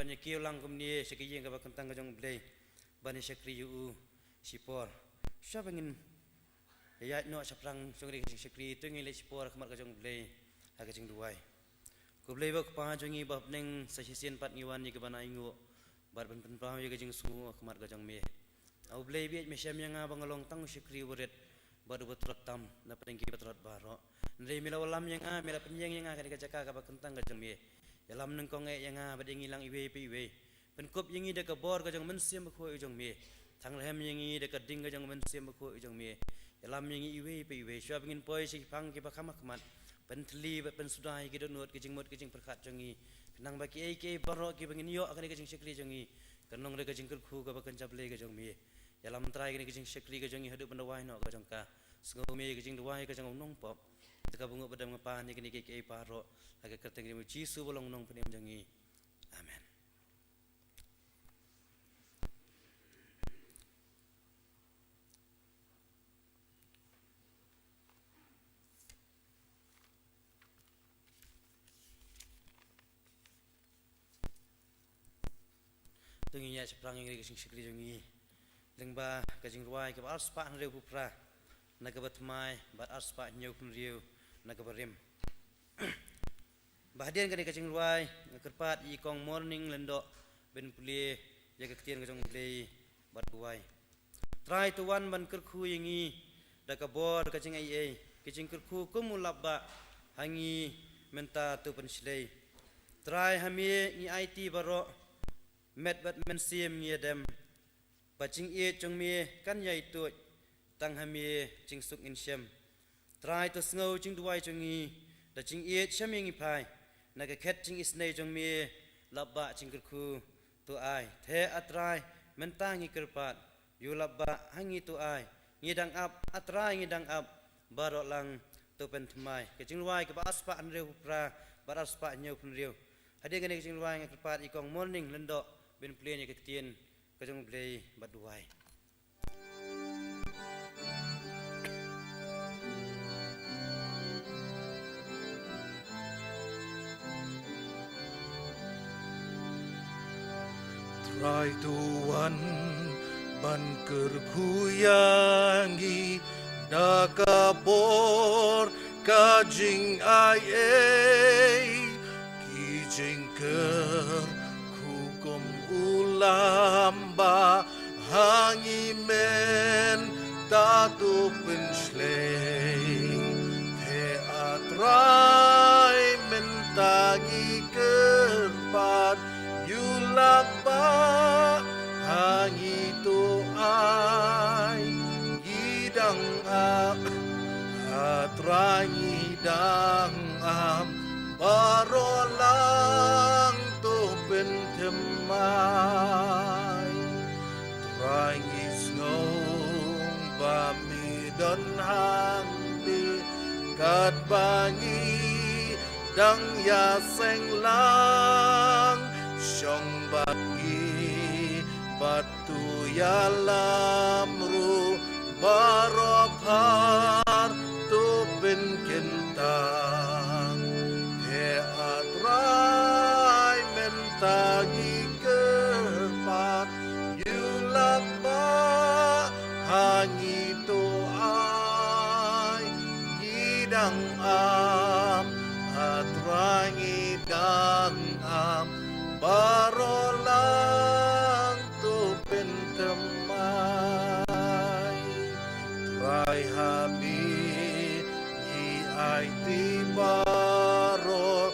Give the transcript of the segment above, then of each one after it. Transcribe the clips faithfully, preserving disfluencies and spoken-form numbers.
ban ïa kiew lang kumne sha ka ïing kaba kyntang ka jong U Blei ban ïa shakri ïa u shipor. Shwa ba ngin ïaid noh shaphrang jong kane ka jingshakri, to ngin leit shipor ha khmat ka jong U Blei ha ka jingduwai. Ko Blei ba U Kpa jong ngi ba ha bneng, sa shisien pat ngi wan ïa ka ban ainguh bad ban pynpaw ïa ka jingsngew ha khmat ka jong me. A U Blei, bad me shem ïa nga ba nga long tang u shakri uba rit bad uba tlot tam na pdeng kiba tlot baroh. Hynrei me la wallam ïa nga, me la pynïeng ïa nga ha kane ka jaka kaba kyntang ka jong me. Ïalam nyngkong eh ïa nga bad ïa ngi lang iwei pa iwei. Pynkup ïa ngi da ka bor ka jong U Mynsiem Bakhuid u jong me. Thangrhem ïa ngi da ka ding ka jong U Mynsiem Bakhuid u jong me. Ïalam ïa ngi iwei pa iwei. Shwa ba ngin poi sha ki phang kiba kham ha khmat, pynthylli bad pynsuda ïa ki dohnud, ki jingmut ki jingpyrkhat jong ngi. Khnang ba kiei kiei baroh kiba ngin ïoh ha kane ka jingshakri jong ngi, kan long da ka jingkyrkhu kaba kynja Blei ka jong me. Ïalam Trai kane ka jingshakri ka jong ngi haduh ban da wai noh ka jong ka. Sngew me ka jingduwai ka jong u nongpop. Da ka bynguh ba dang nga pan ïa kane kiei kiei baroh ha ka kyrteng ka jong U Jisu ba long u Nongpynim jong ngi. Amen. To ngin ïaid shaphrang ïa kane ka jingshakri jong ngi lyngba ka jingrwai kaba arspah hynriewphew phra na kaba thymmai bad arspah hynñiewphew hynriew na kaba rim. Ba hadien kane ka jingrwai nga kyrpad ïa i Kong Morning Lyngdoh ban pule ïa ka ktien ka jong U Blei bad duwai. Trai, to wan ban kyrkhu ïa ngi da ka bor ka jingaiei, ka jingkyrkhu kum u lap ba ha ngi mynta, to pynshlei. Trai, ha me ngi aiti baroh, met bad mynsiem ngi ïadem. Ba jingïeit jong me kan ïai tuid, tang ha me jingsuk ngin shem. Trai, to sngew jingduwai jong ngi, da jingïeit sha me ngi phai, na ka khet jingisynei jong me, lap ba jingkyrkhu to ai. Te A Trai, mynta ngi kyrpad, ïa u lap ba ha ngi to ai. Ngi dang ap, A Trai, ngi dang ap, baroh lang to pynthymmai. Ka jingrwai kaba arspah hynriewphew phra bad arspah hynñiewphew hynriew. Hadien kane ka jingrwai nga kyrpad ïa i Kong Morning Lyngdoh ban pule ïa ka ktien ka jong U Blei bad duwai. Trai, to wan ban kyrkhu ïa ngi da ka bor ka jingaiei, ki jingkyrkhu kum u lap ba ha ngi mynta, to pynshlei. Te A Trai, mynta ngi kyrpad, ïa u lap ba ha ngi to ai. Ngi dang ap, A Trai, ngi dang ap, baroh lang to pynthymmai. Trai, ngi sngew ba me don hangne, katba ngi dang ïaseng lang shong bad ngi, bad to ïalam ruh, baroh phar to pynkyntang. Te A Trai, mynta ngi kyrpad, ïa u lap ba ha ngi to ai. Ngi dang ap, A Trai, ngi dang ap, baroh lang to pynthymmai. Trai, ha me ngi aiti baroh,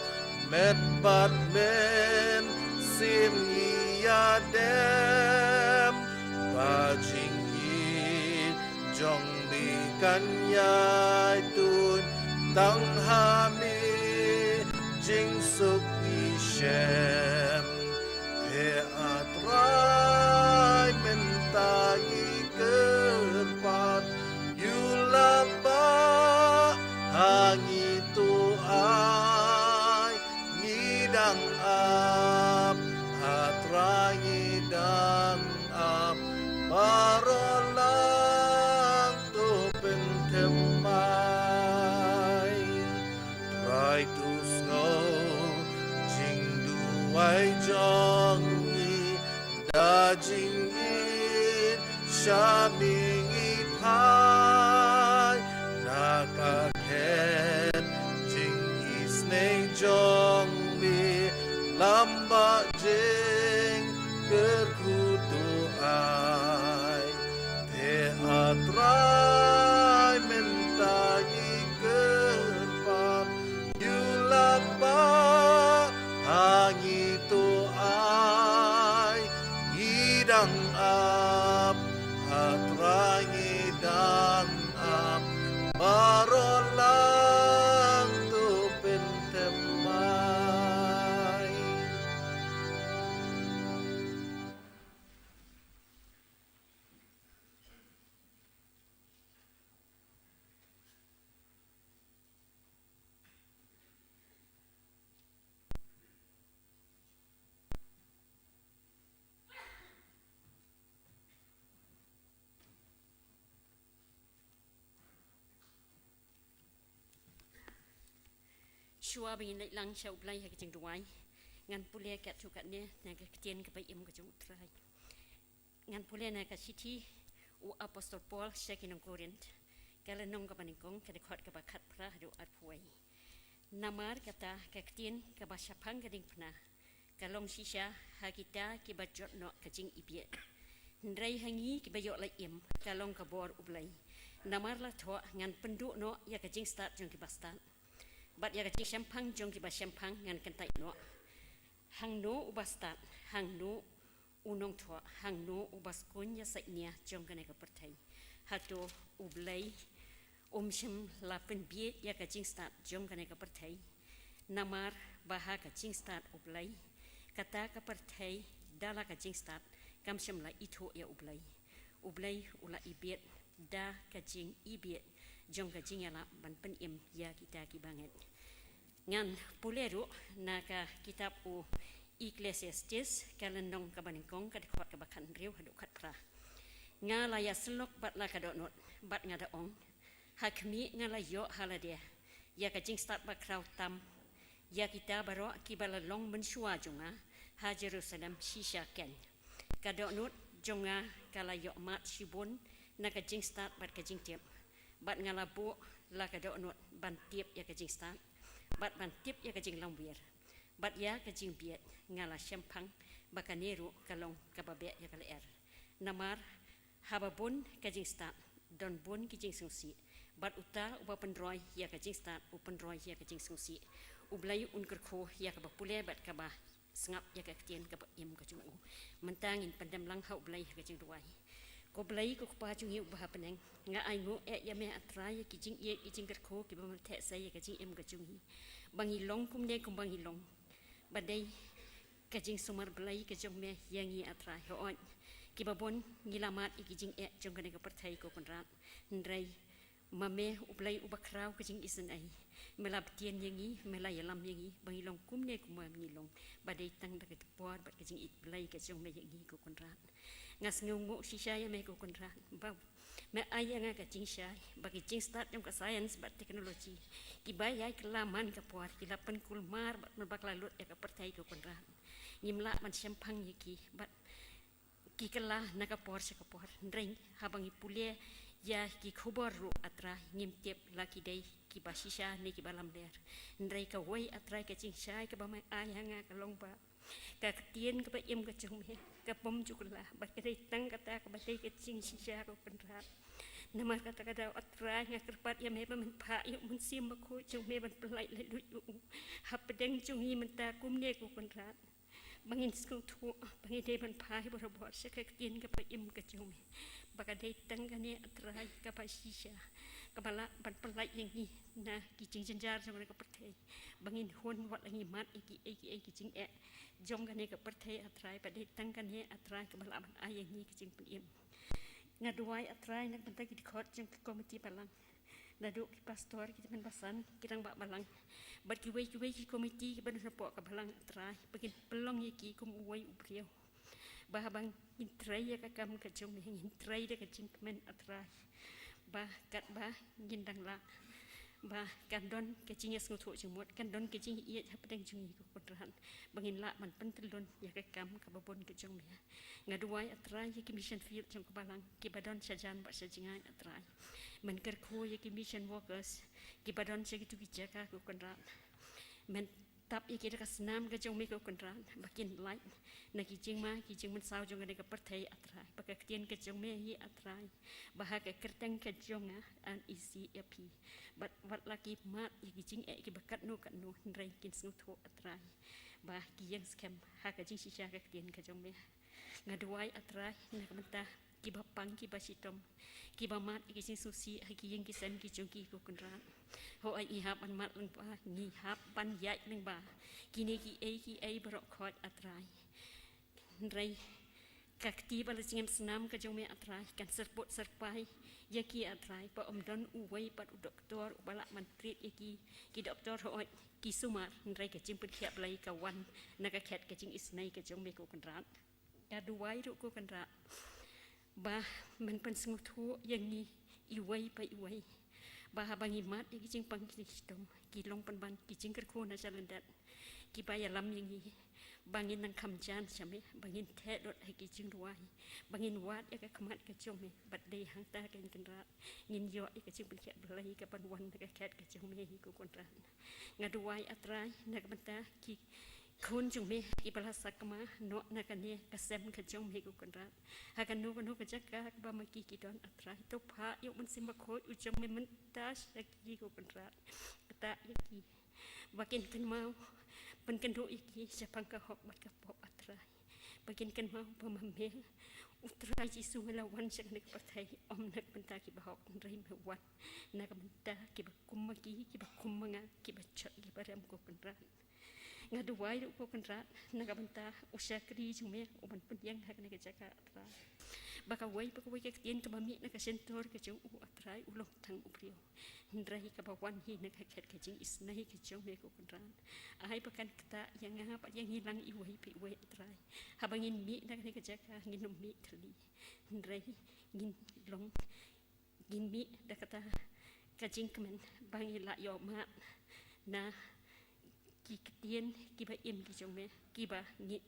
met bad mynsiem ngi ïadem. Ba jingïeit jong me kan ïai tuid, tang ha me jingsuk ngi shem. Te A Trai, mynta ngi kyrpad, ïa u lap ba ha ngi to ai. Ngi dang ap, A Trai, ngi dang ap, baroh lang to pynthymmai. Trai, to sngew jingduwai Sha mihngi phai na ka khet jingisynei jong me, lambah jingkyrkhu to ai. Te A Trai mynta ngi kyrpad, ïulap bha ha ngi to ai. Ngi dang ap, A Trai ngi dang ap, baroh lang to pynthymmai. Shuwa ba ngin leit lang sha U Blei ha ka jingduwai, ngan pule katto katne na ka ktien kaba im ka jong U Trai. Ngan pule na ka shithi u Apostol Paul sha ki nong Korinth, ka lynnong kaba nyngkong, ka dkhot kaba khatphra haduh arphew wei. Namar kata ka ktien kaba shaphang ka diengphna ka long shisha ha kita kiba jot noh ka jingibieit. Hynrei ha ngi kiba ïoh la im ka long ka bor U Blei. Namar la thoh, ngan pynduh noh ïa ka jingstad jong kiba stad, bad ïa ka jingshemphang jong kiba shemphang ngan kyntait noh. Hangno uba stad, hangno u nongthoh, hangno uba skun ïa sainia jong kane ka pyrthei? Hato U Blei um shym la pynbieit ïa ka jingstad jong kane ka pyrthei? Namar ba ha ka jingstad U Blei kata ka pyrthei da la ka jingstad kam shym la ithuh ïa U Blei. U Blei u la ibieit da ka jingibieit jong ka jingïalap ban pynim ïa kita kiba ngeit. Ngan pule ruh na ka kitab u Ecclesiastes, ka lynnong kaba nyngkong, ka dkhot kaba khathynriew haduh khatphra. Nga la ïasyllok bad la ka dohnud, bad nga da ong, ha khmih, nga la ïoh ha lade ïa ka jingstad bakhraw tam ïa kita baroh kiba la long mynshuwa jong nga ha Jerusalem shisha keiñ. Ka dohnud jong nga ka la ïoh mad shibun na ka jingstad bad ka jingtip, bad nga la buh la ka dohnud ban tip ïa ka jingstad bad ban tip ïa ka jinglamwir, bad ïa ka jingbieit nga la shemphang ba kane ruh ka long kaba beh ïa ka lyer. Namar haba bun ka jingstad don bun ki jingsngewsih, bad uta uba pynroi ïa ka jingstad u pynroi ïa ka jingsngewsih. U Blei un kyrkhu ïa kaba pule bad kaba sngap ïa ka ktien kaba im ka jong u. Mynta ngin pyndem lang ha U Blei ha ka jingduwai. Ko Blei, ko Kpa jong ngi uba ha bneng, nga ainguh eh ïa me, A Trai, ïa ki jingïeit, ki jingkyrkhu kiba me la theh sei ïa ka jingim ka jong ngi, ba ngi long kumne kumba ngi long, ba dei ka jingsumar Blei ka jong me ïa ngi, A Trai. Hooid, kiba bun ngi la mad ïa ki jingeh jong kane ka pyrthei, ko Kynrad, hynrei ma me U Blei uba khraw ka jingisynei, me la btien ïa ngi, me la ïalam ïa ngi ba ngi long kumne kumba ngi long, ba dei tang da ka por bad ka jingïeit Blei ka jong me ïa ngi, ko Kynrad. Nga sngewnguh shisha ïa me, ko Kynrad, ba me ai ïa nga ka jingshai ba ki jingstad jong ka science bad technology kiba ïai kylla man ka por ki la pynkulmar bad pynbakla lut ïa ka pyrthei, ko Kynrad. Ngim lah ban shemphang ïa ki bad ki kylla na ka por sha ka por. Hynrei haba ngi pule ïa ki khubor ruh, A Trai, ngim tip la ki dei kiba shisha ne kiba lamler. Hynrei kawei, A Trai, ka jingshai kaba me ai ha nga ka long ba ka ktien kaba im ka jong me ka bym ju kylla, bad ka dei tang kata kaba dei ka jingshisha, ko Kynrad. Namar kata ka daw, A Trai, nga kyrpad ïa me ba men phah ïa U Mynsiem Bakhuid jong me ban pynlait laitluid ïa u hapdeng jong ngi mynta kumne, ko Kynrad, ba ngin sngewthuh ba ngi dei ban phai barabor sha ka ktien kaba im ka jong me, ba ka dei tang kane, A Trai, kaba shisha kaba lah ban pynlait ïa ngi na ki jingjynjar jong kane ka pyrthei, ba ngin hun wat la ngi mad ïa kiei kiei ki jingeh jong kane ka pyrthei, A Trai, ba dei tang kane, A Trai, kaba lah ban ai ïa ngi ka jingpynim. Nga duwai, A Trai, na ka bynta ki dkhot jong ki komiti balang, naduh ki pastor, ki tymmen basan, ki rangbah balang, bad kiwei kiwei ki komiti kiba don hapoh ka balang, A Trai, ba kin pynlong ïa ki kum uwei u briew, ba haba ngin trei ïa ka kam ka jong me ngin trei da ka jingkmen, A Trai, ba katba ngin dang lah Ba kan don ka jingïasngewthuh jingmut, kan don ka jingïeit hapdeng jong ngi ko Kynrad, ba ngin lah ban pyntyllun ïa ka kam kaba bun ka jong me. Nga duwai, A Trai, ïa ki mission field jong ka balang kiba don shajan bad shajngaid, A Trai. Men kyrkhu ïa ki mission workers kiba don sha kito ki jaka ko Kynrad. Men tap ïa ki da ka snam ka jong me ko Kynrad, ba kin lait na ki jingma ki jingmynsaw jong kane ka pyrthei, A Trai. Ba ka ktien ka jong me hi, A Trai, ba ha ka kyrteng ka jong nga ngan isih ïa phi. Bad wat la ki mad ïa ki jingeh kiba katno katno, hynrei kin sngewthuh, A Trai, ba ki ïeng skhem ha ka jingshisha ka ktien ka jong me. Nga duwai, A Trai, na ka bynta kiba pang, kiba shitom, kiba mad ïa ki jingsngewsih ha ki ïing ki sem ki jong ki ko Kynrad. Hooid, ngi hap ban mad lyngba, ngi hap ban ïaid lyngba kine kiei kiei baroh khoit, A Trai. Hynrei ka kti ba la jingim snam ka jong me, A Trai, kan syrpud syrpai ïa ki, A Trai, ba ym don uwei pat u doktor uba lah ban treat ïa ki. Ki doktor, hooid, ki sumar, hynrei ka jingpynkhiah Blei ka wan na ka khet ka jingisynei ka jong me ko Kynrad. Nga duwai ruh ko Kynrad, ba men pynsngewthuh ïa ngi iwei pa iwei, ba haba ngi mad ïa ki jingpang ki jingshitom, ki long pynban ki jingkyrkhu na shalyndet kiba ïalam ïa ngi, ba ngin nang kham jan sha me, ba ngin theh lut ha ki jingduwai, ba ngin wad ïa ka khmat ka jong me. Bad dei hangta ko Kynrad ngin ïoh ïa ka jingpynkhiah Blei ka ban wan na ka khet ka jong me hi ko Kynrad. Nga duwai, A Trai, na ka bynta ki khun jong me kiba la sakma noh na kane ka sem ka jong me ko Kynrad. Ha kano kano ka jaka kaba ma ki ki don, A Trai, to phah ïa u Mynsiem Bakhuid u jong me mynta sha ki ko Kynrad. Ktah ïa ki ba kin kynmaw, pynkynduh ïa ki shaphang ka hok bad ka pop, A Trai. Ba kin kynmaw ba ma me, U Trai Jisu, me la wan sha kane ka pyrthei ym na ka bynta kiba hok, hynrei me wan na ka bynta kiba kum ma ki, kiba kum ma nga, kiba jot kiba rem ko Kynrad. Nga duwai ruh ko Kynrad na ka bynta u shakri jong me uban pynïeng ha kane ka jaka, A Trai, ba kawei pa kawei ka ktien kaba mih na ka shyntur ka jong u, A Trai, u long tang u briew, hynrei kaba wan hi na ka khet ka jingisynei ka jong me ko Kynrad. Ai ba kan ktah ïa nga bad ïa ngi lang iwei pa iwei, A Trai. Haba ngin mih na kane ka jaka ngin ym mih thylli, hynrei ngin long, ngin mih da kata ka jingkmen ba ngi la ïoh mad na ki ktien kiba im ki jong me, kiba ngi,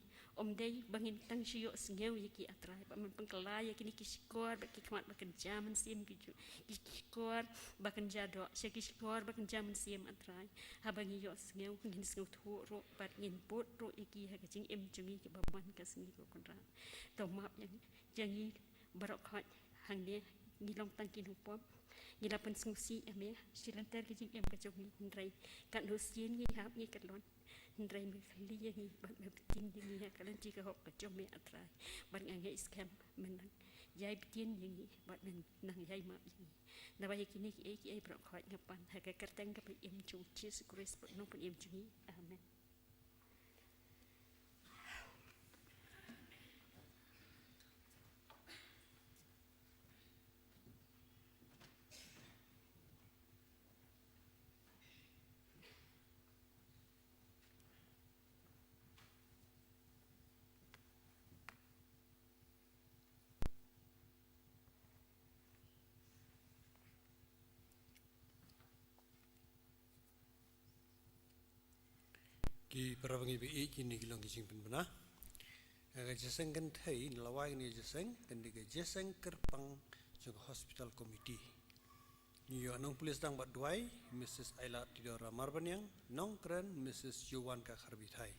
ym dei ba ngin tang shu ïohsngew ïa ki, A Trai, ba men pynkylla ïa kine ki shkor bad ki khmat ba kynja mynsiem ki jong, ki shkor ba kynja doh sha ki shkor ba kynja mynsiem, A Trai. Haba ngi ïohsngew ngin sngewthuh ruh bad ngin bud ruh ïa ki ha ka jingim jong ngi kiba man ka sngi ko Kynrad. To map ïa ngi, ïa ngi baroh khoit hangne, ngi long tang ki nongpop, ngi la pynsngewsih ïa me shi lynter ka jingim ka jong ngi, hynrei katno sien ngi hap ngi kyllon, hynrei me kylli ïa ngi bad me btin ïa ngi ha ka lynti ka hok ka jong me, A Trai. Bad nga ngeit skhem men nang ïai btin ïa ngi bad men nang ïai map ïa ngi. Naba ïa kine kiei kiei baroh khoit nga pan ha ka kyrteng kaba im jong U Jisu Khrist, U Nongpynim jong ngi. Amen. Ki para bangeit ba ïeit, kine ki long ki jingpynbna. Ka jingïaseng kynthei na lawei kane ka jingïaseng, kane ka jingïaseng kyrpang jong ka hospital committee. Ngi ïoh nongpule sdang bad duwai, Missus Aila Tidora Marbaniang, nongkren, Missus Jowan Ka Kharbithai.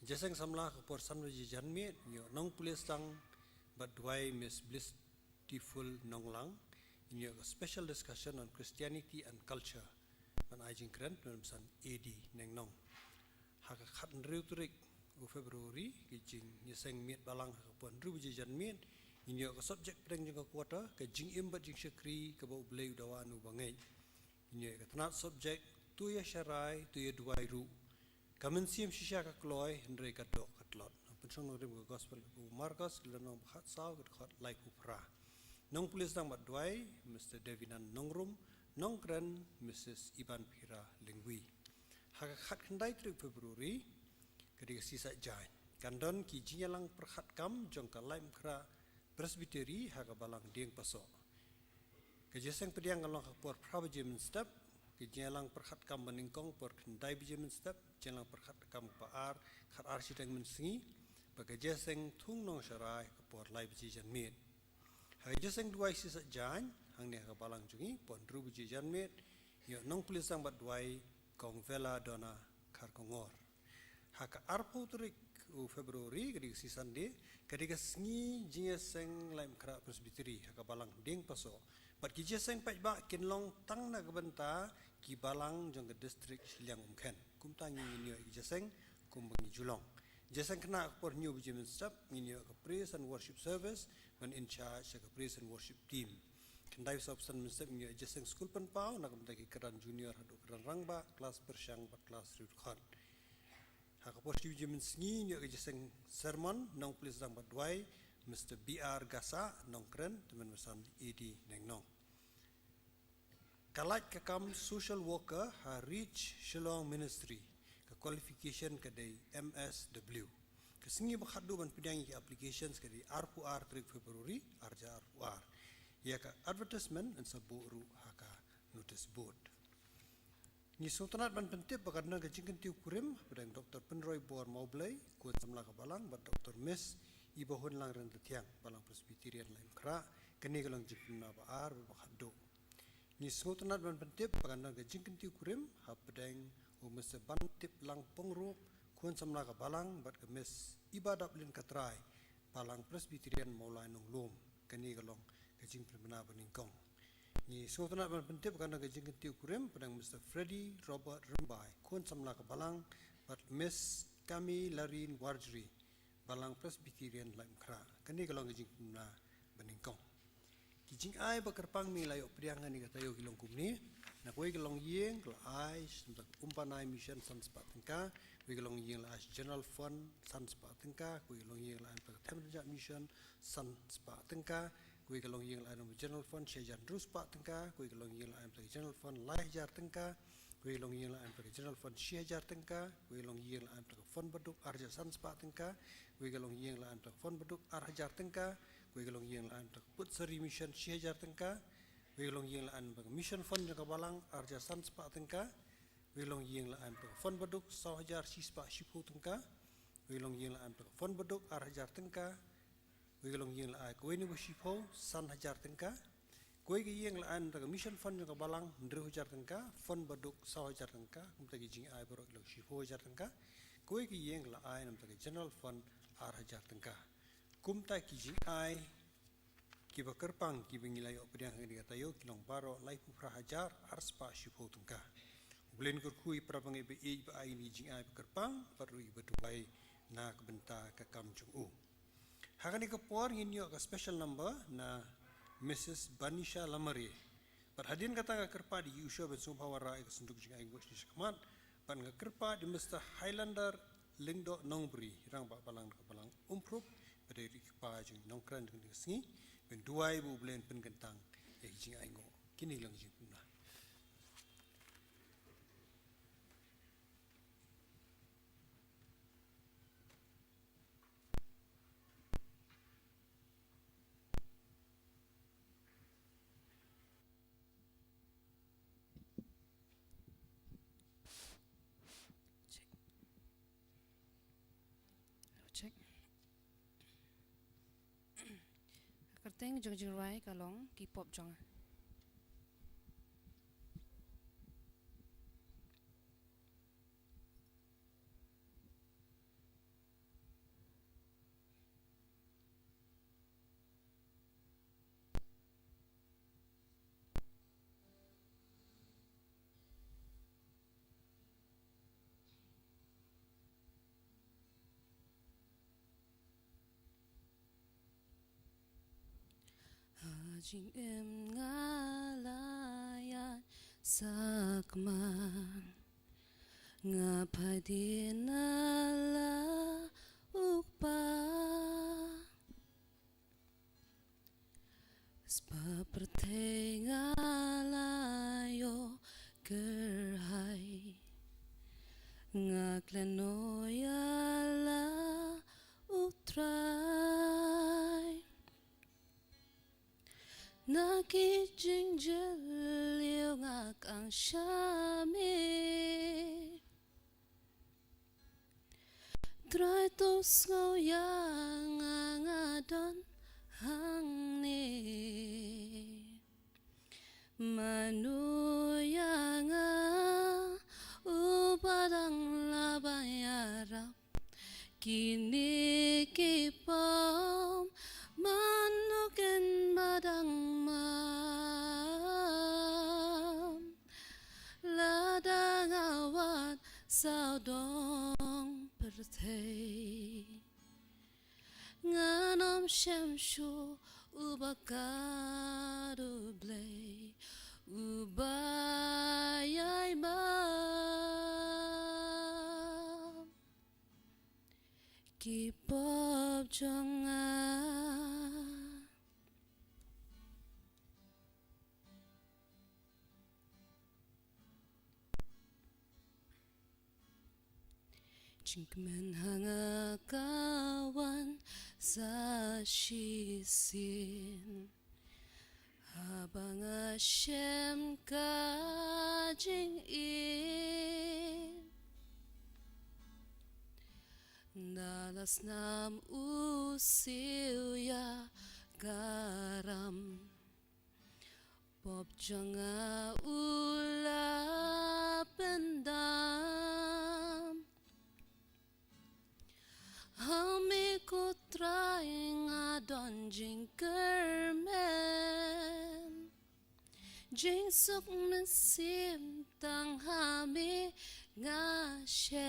Jingïaseng samla ka por san baje janmiet, ngi ïoh nongpule sdang bad duwai, Miss Bliss Tiful Nonglang, ngi ïoh ka special discussion on Christianity and culture. Ban ai jingkren, Miss A D Nengnong. Ha ka khathynriew tarik u February, ka jingïaseng miet balang ha ka por hynriew baje janmiet, ngi ïoh ka subject pdeng jong ka quarter, ka jingim bad jingshakri kaba U Blei u dawa na u bangeit. Ngi ïoh ka tnat subject, to ïasharai, to ïaduwai ruh. Ka mynsiem shisha ka kloi, hynrei ka doh ka tlot. Pynshong nongrim ka gospel u Markos, ka lynnong ba khatsaw, ka dkhot laiphew phra. Nongpule sdang bad duwai, Mister Devinan Nongrum, nongkren, Missus Ibanphira Lyngwi. Ha ka khatkhyndai tarik February, ka dei ka Sngi Saitjaiñ, kan don ki jingïalang pyrkhat kam jong ka Laitumkhrah Presbytery ha ka balang Diengpasoh. Ka jingïaseng pdiang kan long ha ka por phra baje mynstep, Ka jingïalang pyrkhat kam ba nyngkong por khyndai baje mynstep, jingïalang pyrkhat kam ba ar, khat ar shiteng mynsngi, bad ka jingïaseng thung nongsharai ka por lai baje janmiet. Ha ka jingïaseng duwai shisha jaiñ, hangne ha ka balang jong ngi, por hynriew baje janmiet, ïoh nongpule sdang bad duwai, Kong Vela Donna Kharkongor. Ha ka arphew tarik u February, ka dei ka sngi Sunday, ka dei ka sngi jingïaseng Laitumkhrah Presbytery, ha ka balang Diengpasoh. Bad ki jingïaseng paidbah kin long tang na ka bynta ki balang jong ka district shiliang Umkhen. Kumta ngin ïoh ïa ki jingïaseng kumba ngi ju long. Jingïaseng khynnah ka por hynñiew baje mynstep, ngin ïoh ka praise and worship service, ban in charge ïa ka praise and worship team. Khyndai baje san mynstep ngin ïoh jingïaseng skul pynpaw, na ka bynta ki kyrdan junior haduh kyrdan rangbah, klas pyrshang bad klas riewdkhot. Ha ka por shi baje mynsngi ngin ïoh ka jingïaseng sermon, nongpule sdang bad duwai, Mister B R Gasa, Nongkren, tymmen basan A D Nengnong. Ka lait ka kam social worker ha Reach Shillong Ministry, ka qualification ka dei M S W. Ka sngi ba khatduh ban pdiang ïa ki applications ka dei arphew ar tarik February, ar hajar arphew ar. Ïa ka advertisement yn sa buh ruh ha ka notice board. Ngi sngewtynnat ban pyntip ba ka don ka jingkyntiew kurim hapdeng Doktor Pynroybor Mawblei, khun samla ka balang, bad Doktor Miss Ibahunlang Ryntathiang, Balang Presbyterian Laitumkhrah, kane ka long jingpynbna ba ar bad ba khatduh. Ngi sngewtynnat ban pyntip ba ka don ka jingkyntiew kurim hapdeng u Mister Bantiplang Pyngrope, khun samla ka balang, bad ka Miss Ibadaplin Katrai, Balang Presbyterian Mawlai Nonglum, kane ka long ka jingpynbna ba nyngkong. Ngi sngewtynnat ban pyntip ba ka don ka jingkyntiew kurim hapdeng Mister Freddy Robert Rymbai, khun samla ka balang, bad Miss Kami Larin Warjri, Balang Presbyterian Laitumkhrah. Kane ka long ka jingpynbna ba nyngkong. Ki jingai ba kyrpang ba ngi la ïoh pdiang ha kane ka taïew ki long kumne. Na kawei ka longïing ka la ai sha ka Umpanai Mission san spah tyngka, kawei ka longïing la ai sha General Fund san spah tyngka, kawei ka longïing la ai sha ka Them Rynjah Mission san spah tyngka, kawei ka longïing la ai sha General Fund shi hajar hynriew spah tyngka, kawei ka longïing la ai sha General Fund lai hajar tyngka, kawei ka longïing la ai sha General Fund shi hajar tyngka, kawei ka longïing la ai sha Fund Baduk ar hajar san spah tyngka, kawei ka longïing la ai sha Fund Baduk ar hajar tyngka, kawei ka longïing la ai sha Putsari Mission shi hajar tyngka, kawei ka longïing la ai sha Mission Fund jong ka balang ar hajar san spah tyngka, kawei ka longïing la ai sha Fund Baduk saw hajar shi spah shiphew tyngka, kawei ka longïing la ai sha Fund Baduk ar hajar tyngka, kawei ka longïing la ai, kawei na ba shiphew san hajar tyngka. Kawei ka ïing la ai namar ka Mission Fund jong ka balang hynriew hajar tyngka, Fund Baduk saw hajar tyngka, kumta ki jingai baroh ki long shiphew hajar tyngka. Kawei ka ïing la ai namar ka General Fund ar hajar tyngka. Kumta ki jingai kiba kyrpang kiba ngi la ïoh pdiang ha kane ka taïew ki long baroh laiphew phra hajar ar spah shiphew tyngka. U Blei un kyrkhu ïa para bangeit ba ïeit ba ai ïa ki jingai ba kyrpang bad ruh ïa kiba duwai na ka bynta ka kam jong u. Ha kane ka por ngin ïoh ka special number na Missus Banisha Lamare. Bad hadien kata nga kyrpad ïa u shuwa ban sngewbha wanrah ïa ka synduk jingai nguh sha khmat. Bad nga kyrpad ïa Mister Highlander Lyngdoh Nongbri, rangbah balang na ka balang Umprup, ba dei ruh i kpa jong i nongkren jong kane ka sngi, ban duwai ba U Blei un pynkyntang ïa ki jingai nguh. Kine ki long ki jingpynbna. Check. Check. Ka kyrteng jong ka jingrwai ka long Ki Pop Jong Nga. Ha jingim nga la ïaid sakma, nga phai dien na la u Kpa. Spah pyrthei nga la ïoh kyrhai, nga klet noh ïa la U Trai. Na ki jingjylliew nga kang sha To sngew ïa nga, nga don hangne. Mano ïa nga uba dang lah ban ïarap kine ki pop, mano kin ba dang map lada nga wad sawdong pyrthei. Ngan ym shym shu, uba ka U Blei uba ïai map ki pop jong nga. Jingkmen ha nga ka wan sa shisien haba nga shem ka jingim. Da la snam u siew ïa ka ram, pop jong nga u la pyndam. Ha me ko Trai nga don jingkyrmen, jingsuk mynsiem tang ha me nga shem.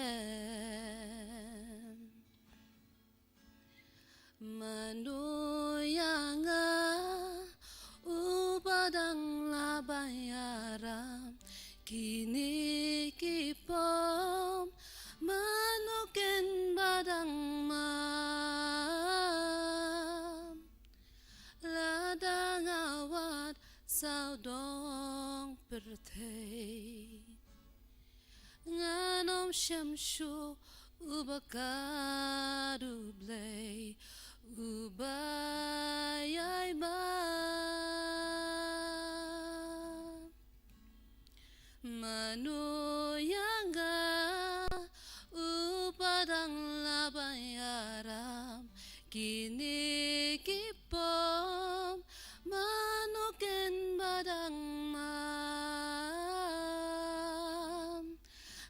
Mano ïa nga uba dang lah ban ïarap kine ki pop, mano kin ba dang map lada nga wad sawdong pyrthei. Ngan ym shym shu, uba ka U Blei uba ïai map. Mano ïa nga uba dang lah ban ïarap kine ki pop, mano kin ba dang map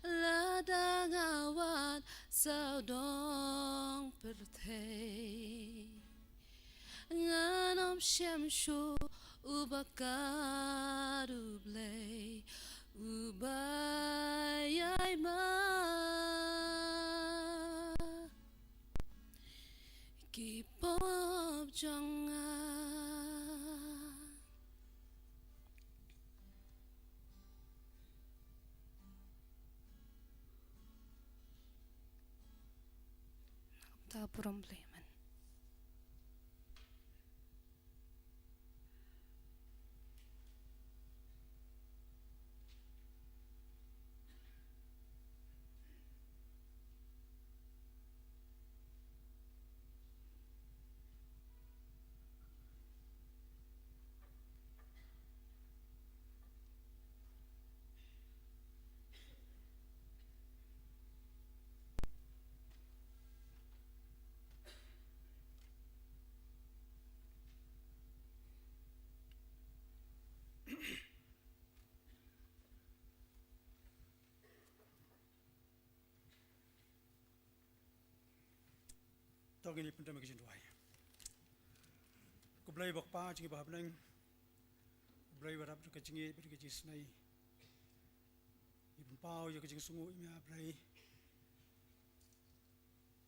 lada nga wad sawdong pyrthei. Ngan ym shym shu, uba ka U Blei uba ïai map ki pop jong nga. Nangta burom Blei man. To ngin ïa pyndonkam ïa ka jingduwai. Ko Blei ba Kpa jong ngi ba ha bneng, ko Blei ba dap da ka jingïeit bad ka jingisynei, ngi pynpaw ïa ka jingsngewnguh ïa me, A Blei.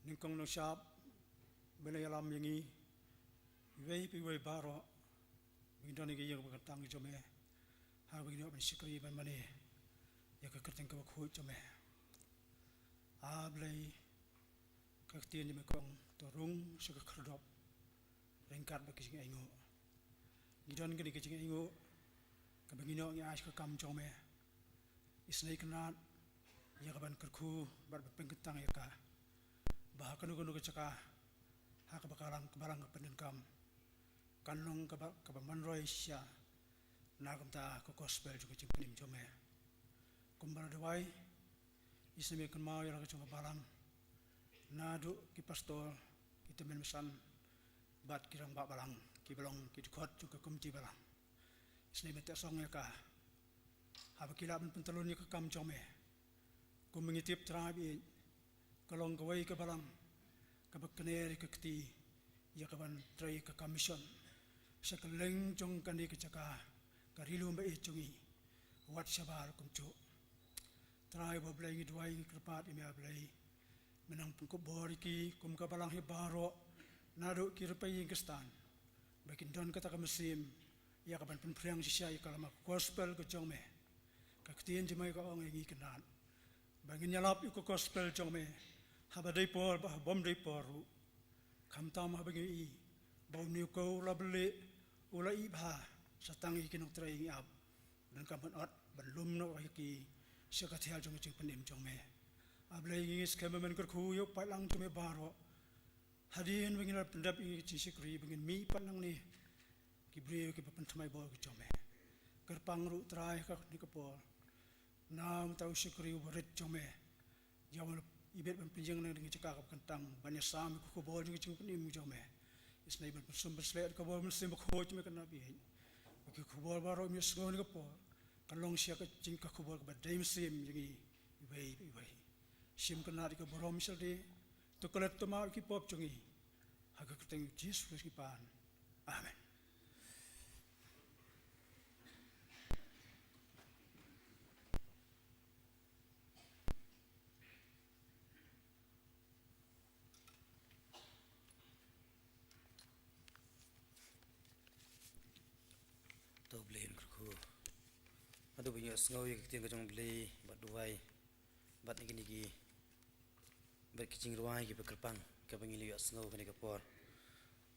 Nyngkong nyngshap ba la ïalam ïa ngi iwei pa iwei baroh ba ngin don ïa ka ïing ba kyntang jong me, ha ba ngin ïoh ban shakri ban mane ïa ka kyrteng kaba khuid jong me. A Blei, ka ktien jong me ka ong, to rung sha ka khyrdop ryngkat bad ka jingainguh. Ngi don kane ka jingainguh kaba ngin ïoh ngi ai sha ka kam jong me. Isynei kynrad ïa ka ban kyrkhu bad ban pynkyntang ïa ka, ba ha kano kano ka jaka ha kaba ka balang, ka balang ka pyndonkam, kan long kaba, kaba man roi shisha na ka bynta ka gospel jong ka jingpynim jong me. Kumba la duwai, isynei me kynmaw ïa la ka jong ka balang, Naduh ki pastor, ki tymmen basan, bad ki rangbah balang, ki ba long ki dkhot jong ka komiti balang. Isynei ban teh song ïa ka, haba ki lah ban pyntyllun ïa ka kam jong me. Kum ngi tip Trai ba ïeit, ka long kawei ka balang kaba kner ïa ka kti ïa kaban trei ka kam mission. Sha kylleng jong kane ka jaka, ka ri lum ba ïeit jong ngi, wat shabar kumjuh. Trai ba Blei, ngi duwai ngi kyrpad ïa me, A Blei, me nang pynkupbor ïa ki kum ka balang hi baroh, naduh ki rpei ïing Khristan, ba kin don kata ka mynsiem ïa kaban pynphriang shisha ïa ka lama gospel ka jong me. Ka ktien jong me ka ong ïa ngi kynad ba ngin ïalap ïa ka gospel jong me, haba dei por bad haba ym dei por ruh. Khamtam haba ngi i ba une u khun u la beh, u la ih bha, sa tang ïa ki nongtrei ngi ap, donkam ban ot ban lum noh ïa ki sha ka thiar jong ka jingpynim jong me. A Blei, ngi ngeit skhem ba men kyrkhu ïa u paidlang jong me baroh. Hadien ba ngin ïa pyndep ïa ka jingshakri, ba ngin mih pat nangne ki briew kiba pynthymmai bor ki jong me. Kyrpang ruh Trai ha kane ka por na uta u shakri uba rit jong me, ïa uba ibit ban pynïeng na ka jaka kaba kyntang ban ïasam ïa ka khubor jong ka jingpynim jong me. Isynei ban pynsum pynsleh da ka bor mynsiem bakhuid jong me, kane ba ïeit, ba ka khubor baroh me sngew ha kane ka por kan long shisha ka jing, ka khubor kaba dei mynsiem ïa ngi iwei pa iwei. Shim kane da ka burom shyrkhei, to klet to map ïa ki pop jong ngi, ha ka kyrteng Jisu Khrist ngi pan. Amen. To Blei un kyrkhu. Haduh ba ngin ïohsngew ïa ka ktien ka jong Blei, bad duwai, bad na kine ki, bad ki jingrwai kiba kyrpang, kaba ngin ïohsngew kane ka por.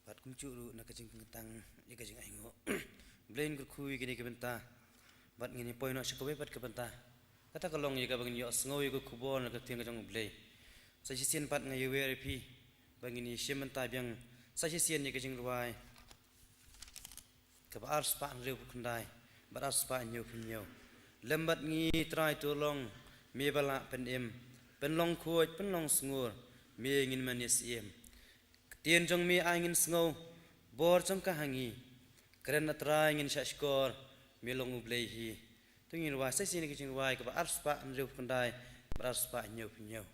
Bad kumjuh ruh na ka jingkyntang ïa ka jingainguh. Blei un kyrkhu ïa kine ki bynta. Bad ngin ïa poi noh sha kawei pat ka bynta. Kata ka long ïa kaba ngin ïohsngew ïa ka khubor na ka ktien ka jong U Blei. Sa shisien pat nga ïawer ïa phi ba ngin ïa shim bynta biang sa shisien ïa ka jingrwai kaba arspah hynriewphew khyndai bad arspah hynñiewphew hynñiew. Lem bad ngi Trai, to long me ba lah pynim, pynlong khuid, pynlong sngur, me ngin mane Syiem. Ktien jong me ai ngin sngew bor jong ka ha ngi. Kren A Trai ngin shahshkor, me long U Blei hi. To ngin rwai sa shisien ïa ka jingrwai kaba arspah hynriewphew khyndai bad arspah hynñiewphew hynñiew.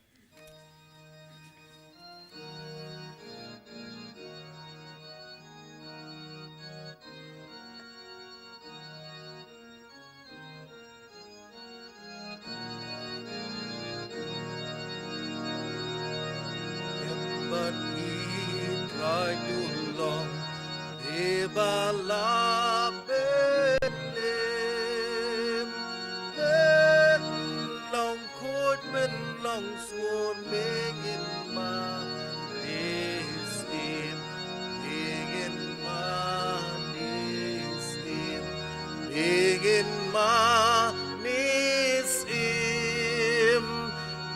Em bad ngi Trai, to long me ba lah pynim, pynlong khuid, pynlong sngur, me ngin mane Syiem, me ngin mane Syiem, me ngin mane Syiem,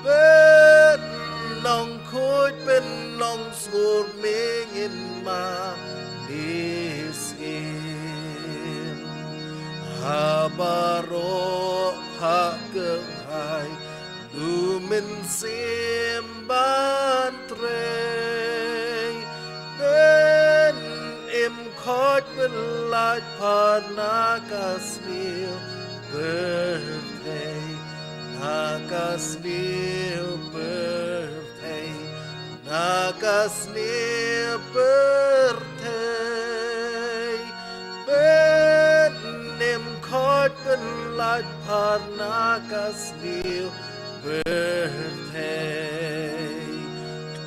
pynlong khuid, pynlong sngur, me ngin mane Syiem. Ha baroh ha kyrhai, to mynsiem ban trei, pynim khuid, pynlait phar na ka sniew pyrthei, na ka sniew pyrthei, na ka sniew pyrthei, pynim khuid, pynlait phar na ka sniew pyrthei.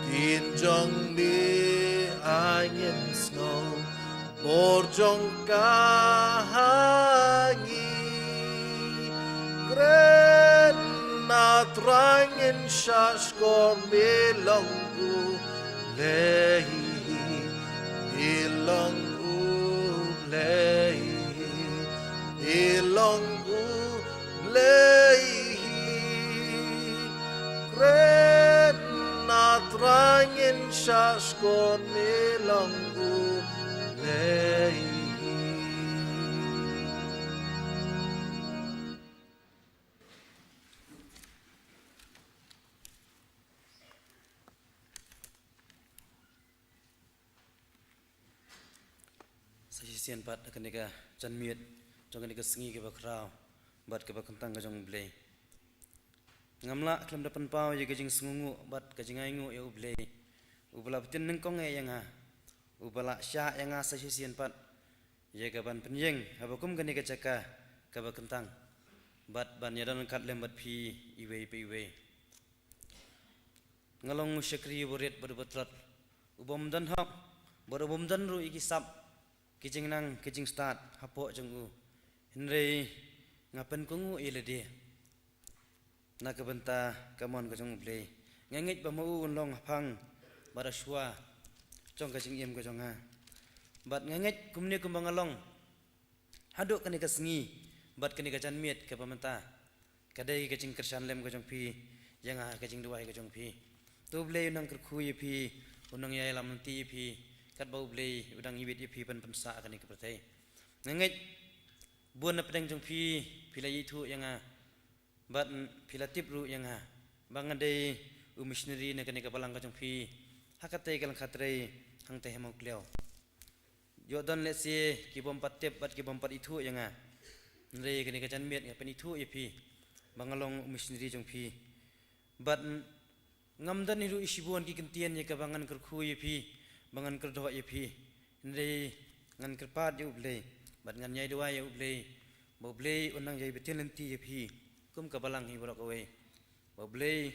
Ktien jong me ai ngin sngew, bor jong ka ha ngi. Kren A Trai ngin shahshkor, me long U Blei, me long U Blei, me long U Blei. Kren A Trai ngin shahshkor, me long U Blei. Sa shisien pat ha kane ka janmiet jong kane ka sngi kaba khraw bad kaba kyntang ka jong U Blei. Ngam lah khlem da pynpaw ïa ka jingsngewnguh bad ka jingainguh ïa U Blei, uba la pyntieng nyngkong eh ïa nga, uba la shah ïa nga sa shisien pat ïa ka ban pynïeng haba kum kane ka jaka kaba kyntang bad ban ïadon ryngkat lem bad phi iwei pa iwei. Nga long u shakri uba rit bad uba tlot, u bym don hok bad u bym don ruh ïa ki sap, ki jingnang, ki jingstad hapoh jong u. Hynrei nga pynkohnguh ïa lade na ka bynta ka mon ka jong U Blei. Nga ngeit ba ma u un long haphang bad hashwa jong ka jingim ka jong nga. Bad nga ngeit kumne kumba nga long haduh kane ka sngi bad kane ka janmiet kaba mynta, ka dei ka jingkyrshan lem ka jong phi ïa nga ha ka jingduwai ka jong phi. To U Blei un nang kyrkhu ïa phi, un nang ïalam lynti ïa phi, katba U Blei u dang ibit ïa phi ban pynsah ha kane ka pyrthei. Nga ngeit bun na pdeng jong phi, phi la ïathuh ïa nga bad phi la tip ruh ïa nga ba nga dei u missionary na kane ka balang ka jong phi ha katei ka lyngkha trei hangtei ha Mawklew. Ïoh don lehse ki bym pat tip bad ki bym pat ithuh ïa nga. Hynrei kane ka janmiet nga pynithuh ïa phi ba nga long u missionary jong phi. Bad ngam don hi ruh shibun ki kyntien ïa kaba ngan kyrkhu ïa phi, ba ngan kyrdoh ïa phi. Hynrei ngan kyrpad ïa U Blei bad ngan ïai duwai ïa U Blei ba U Blei un nang ïai btin lynti ïa phi kum ka balang hi baroh kawei. Ba U Blei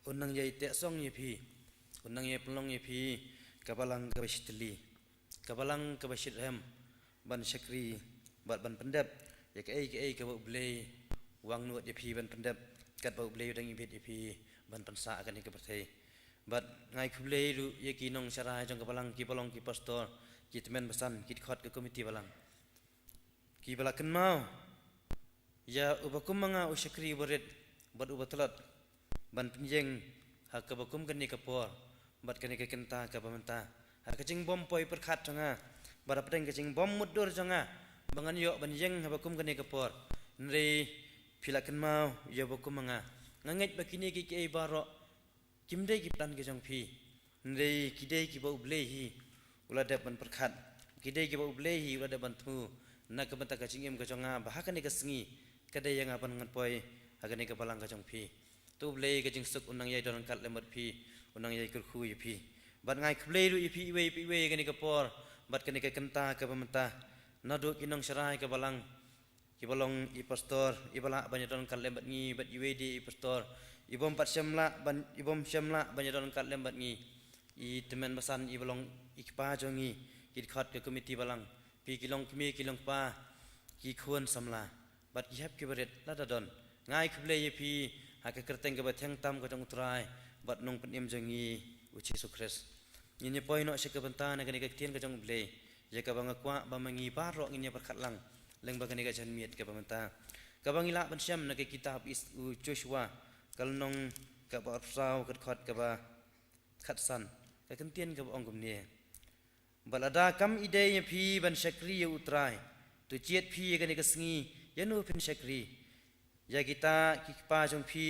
un nang ïai teh song ïa phi, un nang ïai pynlong ïa phi ka balang kaba shitylli, ka balang kaba shitrhem ban shakri bad ban pyndep ïa kaei kaei kaba U Blei u angnud ïa phi ban pyndep, katba U Blei u dang ibit ïa phi ban pynsah ha kane ka pyrthei. Bad nga ai khublei ruh ïa ki nongsharai jong ka balang, kiba long ki pastor, ki tymmen basan, ki dkhot ka komiti balang, kiba la kynmaw ïa uba kum ma nga u shakri uba rit bad uba tlot ban pynïeng ha kaba kum kane ka por bad kane ka kynta kaba mynta, ha ka jingbym poi pyrkhat jong nga bad hapdeng ka jingbym mutdur jong nga ba ngan ïoh ban ïeng haba kum kane ka por. Hynrei phi la kynmaw ïa uba kum ma nga. Nga ngeit ba kine kiei kiei baroh kim dei ki plan ki jong phi, hynrei ki dei kiba U Blei hi u la dep ban pyrkhat, ki dei kiba U Blei hi u la dep ban thmu na ka bynta ka jingim ka jong nga, ba ha kane ka sngi ka dei ïa nga ban ngan poi ha kane ka balang ka jong phi. To U Blei ka jingsuk un nang ïai don ryngkat lem bad phi, un nang ïai kyrkhu ïa phi. Bad nga ai khublei ruh ïa phi iwei pa iwei ha kane ka por bad kane ka kynta kaba mynta, naduh ki nongsharai ka balang, kiba long i pastor iba lah ban ïadon ryngkat lem bad ngi, bad iwei de i pastor i bym pat shym lah ban, i bym shym lah ban ïadon ryngkat lem bad ngi, i tymmen basan iba long i kpa jong ngi, ki dkhot ka komiti balang, phi ki long kmie ki long kpa, ki khun samla bad ki hep kiba rit lada don. Nga ai khublei ïa phi ha ka kyrteng kaba thiang tam ka jong U Trai bad Nongpynim jong ngi U Jisu Khrist. Ngin ïa poi noh sha ka bynta na kane ka ktien ka jong U Blei ïa kaba nga kwah ba ma ngi baroh ngin ïa pyrkhat lang lyngba kane ka janmiet kaba mynta, kaba ngi lah ban shem na ka kitab is u Joshua, ka lynnong kaba arphew saw, ka dkhot kaba khatsan. Ka kyntien kaba ong kumne: Bad lada kam ïadei ïa phi ban shakri ïa U Trai, to jied phi ïa kane ka sngi ïano phin shakri, ïa kita ki kpa jong phi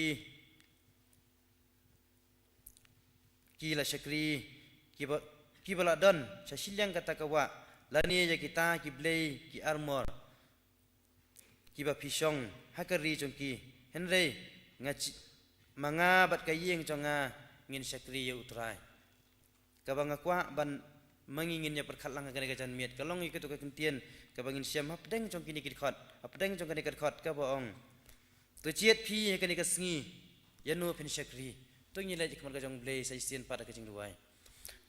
ki la shakri, kiba, kiba la don sha shiliang kata ka wah, lane ïa kita ki blei ki armor kiba phi shong ha ka ri jong ki. Hynrei nga, ma nga bad ka ïing jong nga ngin shakri ïa U Trai. Kaba nga kwah ban ma ngi ngin ïa pyrkhat lang ha kane ka janmiet ka long ïa katu ka kyntien kaba ngin shem hapdeng jong kine ki dkhot, hapdeng jong kane ka dkhot kaba ong: To jied phi ha kane ka sngi ïano phin shakri. To ngin leit ha khmat ka jong U Blei sa shisien pat ha ka jingduwai.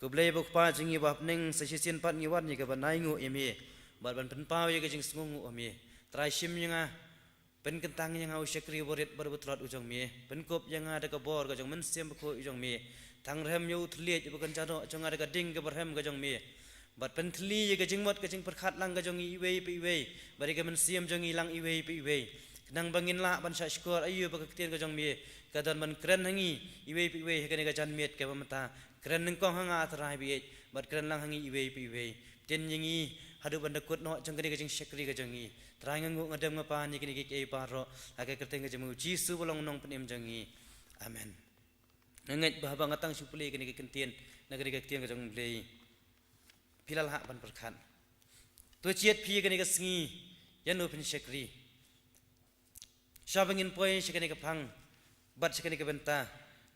Ko Blei ba U Kpa jong ngi ba ha bneng, sa shisien pat ngi wan ïa ka ban ainguh ïa me bad ban pynpaw ïa ka jingsngewnguh ha me. Trai, shim ïa nga, pynkyntang ïa nga u shakri uba rit bad uba tlot u jong me. Pynkup ïa nga da ka bor ka jong u Mynsiem Bakhuid u jong me. Tang rhem ïa u thylliej uba kynja noh jong nga da ka ding kaba rhem ka jong me. Bad pynthylli ïa ka jingmut ka jingpyrkhat lang ka jong ngi iwei pa iwei, bad ïa ka mynsiem jong ngi lang iwei pa iwei, khnang ba ngin lah ban shahshkor aïu ba ka ktien ka jong me ka don ban kren ha ngi iwei pa iwei ha kane ka janmiet kaba mynta. Kren nyngkong ha nga, Trai baieit, bad kren lang ha ngi iwei pa iwei. Ktien ïa ngi haduh ban da kut noh jong kane ka jingshakri ka jong ngi. Trai, nga nguh, nga dem, nga pan ïa kine kiei baroh ha ka kyrteng ka jong u Jisu ba long u Nongpynim jong ngi. Amen. Nga ngeit ba haba nga tang shu pule kane ka kyntien na kane ka ktien ka jong U Blei, phi la lah ban pyrkhat. To jied phi kane ka sngi, ïa no phin shakri. Shwa ba ngin poi sha kane ka phang bad sha kane ka bynta,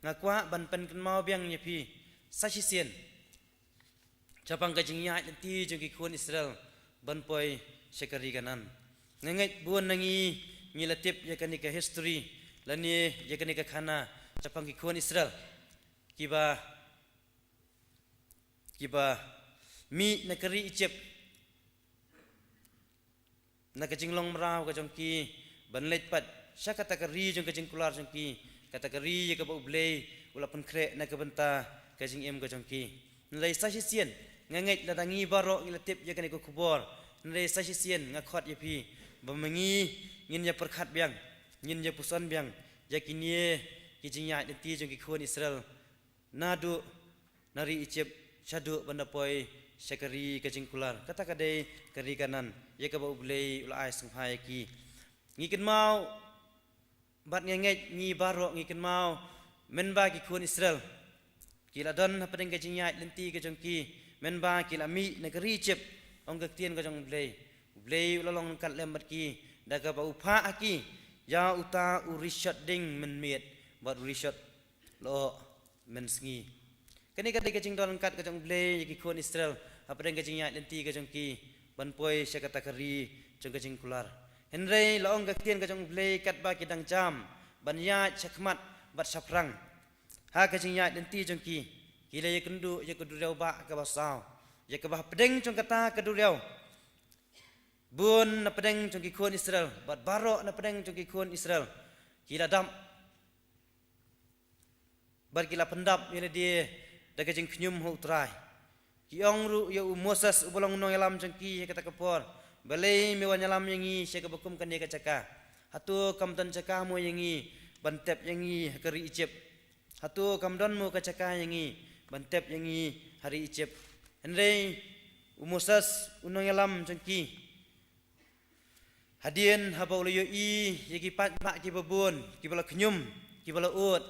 nga kwah ban pynkynmaw biang ïa phi sa shisien shaphang ka jingïaid lynti jong ki khun Israel ban poi sha ka ri Kanaan. Nga ngeit bun na ngi ngi la tip ïa kane ka history lane ïa kane ka khana shaphang ki khun Israel kiba kiba mih na ka ri Egypt, na ka jinglong mraw ka jong ki, ban leit pat sha kata ka ri jong ka jingkular jong ki, kata ka ri ïa kaba U Blei u la pynkhreh na ka bynta ka jingim ka jong ki. Hynrei sa shisien, nga ngeit lada ngi baroh ngi la tip ïa kane ka khubor, hynrei sa shisien nga khot ïa phi ba ma ngi ngin ïa pyrkhat biang, ngin ïa puson biang ïa kine ki jingïaid lynti jong ki khun Israel, naduh na ri Egypt shaduh ban da poi sha ka ri ka jingkular, kata ka dei ka ri Kanaan, ïa kaba U Blei u la ai sngewbha ïa ki. Ngi kynmaw bad ngi ngeit, ngi baroh ngi kynmaw, mynba ki khun Israel ki la don hapdeng ka jingïaid lynti ka jong ki, mynba ki la mih na ka ri Egypt, ong ka ktien ka jong U Blei, U Blei u la long ryngkat lem bad ki da kaba u phah ha ki ïa uta u rishot ding mynmiet bad u rishot lyoh mynsngi. Kane ka dei ka jingdon ryngkat ka jong U Blei ïa ki khun Israel hapdeng ka jingïaid lynti ka jong ki ban poi sha kata ka ri jong ka jingkular. Hynrei la ong ka ktien ka jong U Blei, katba ki dang jam ban ïaid shakhmat bad shaphrang ha ka jingïaid lynti jong ki, ki la ïakynduh ïa ka duriaw bah kaba saw, ïa kaba hapdeng jong kata ka duriaw bun na pdeng jong ki khun Israel bad baroh na pdeng jong ki khun Israel ki la dap bad ki la pyndap ïa lade da ka jingkhñium ha U Trai. Ki ong ruh ïa u Moses uba long u nongïalam jong ki ha kata ka por, balei me wan ïalam ïa ngi sha kaba kum kane ka jaka? Hato kam don jaka mo ïa ngi ban tep ïa ngi ha ka ri Egypt? Hato kam don mo ka jaka ïa ngi ban tep ïa ngi ha ri Egypt? Hynrei u Moses u nongïalam jong ki, hadien haba u la ïohi ïa ki paidbah kiba bun kiba la khñium, kiba la ud,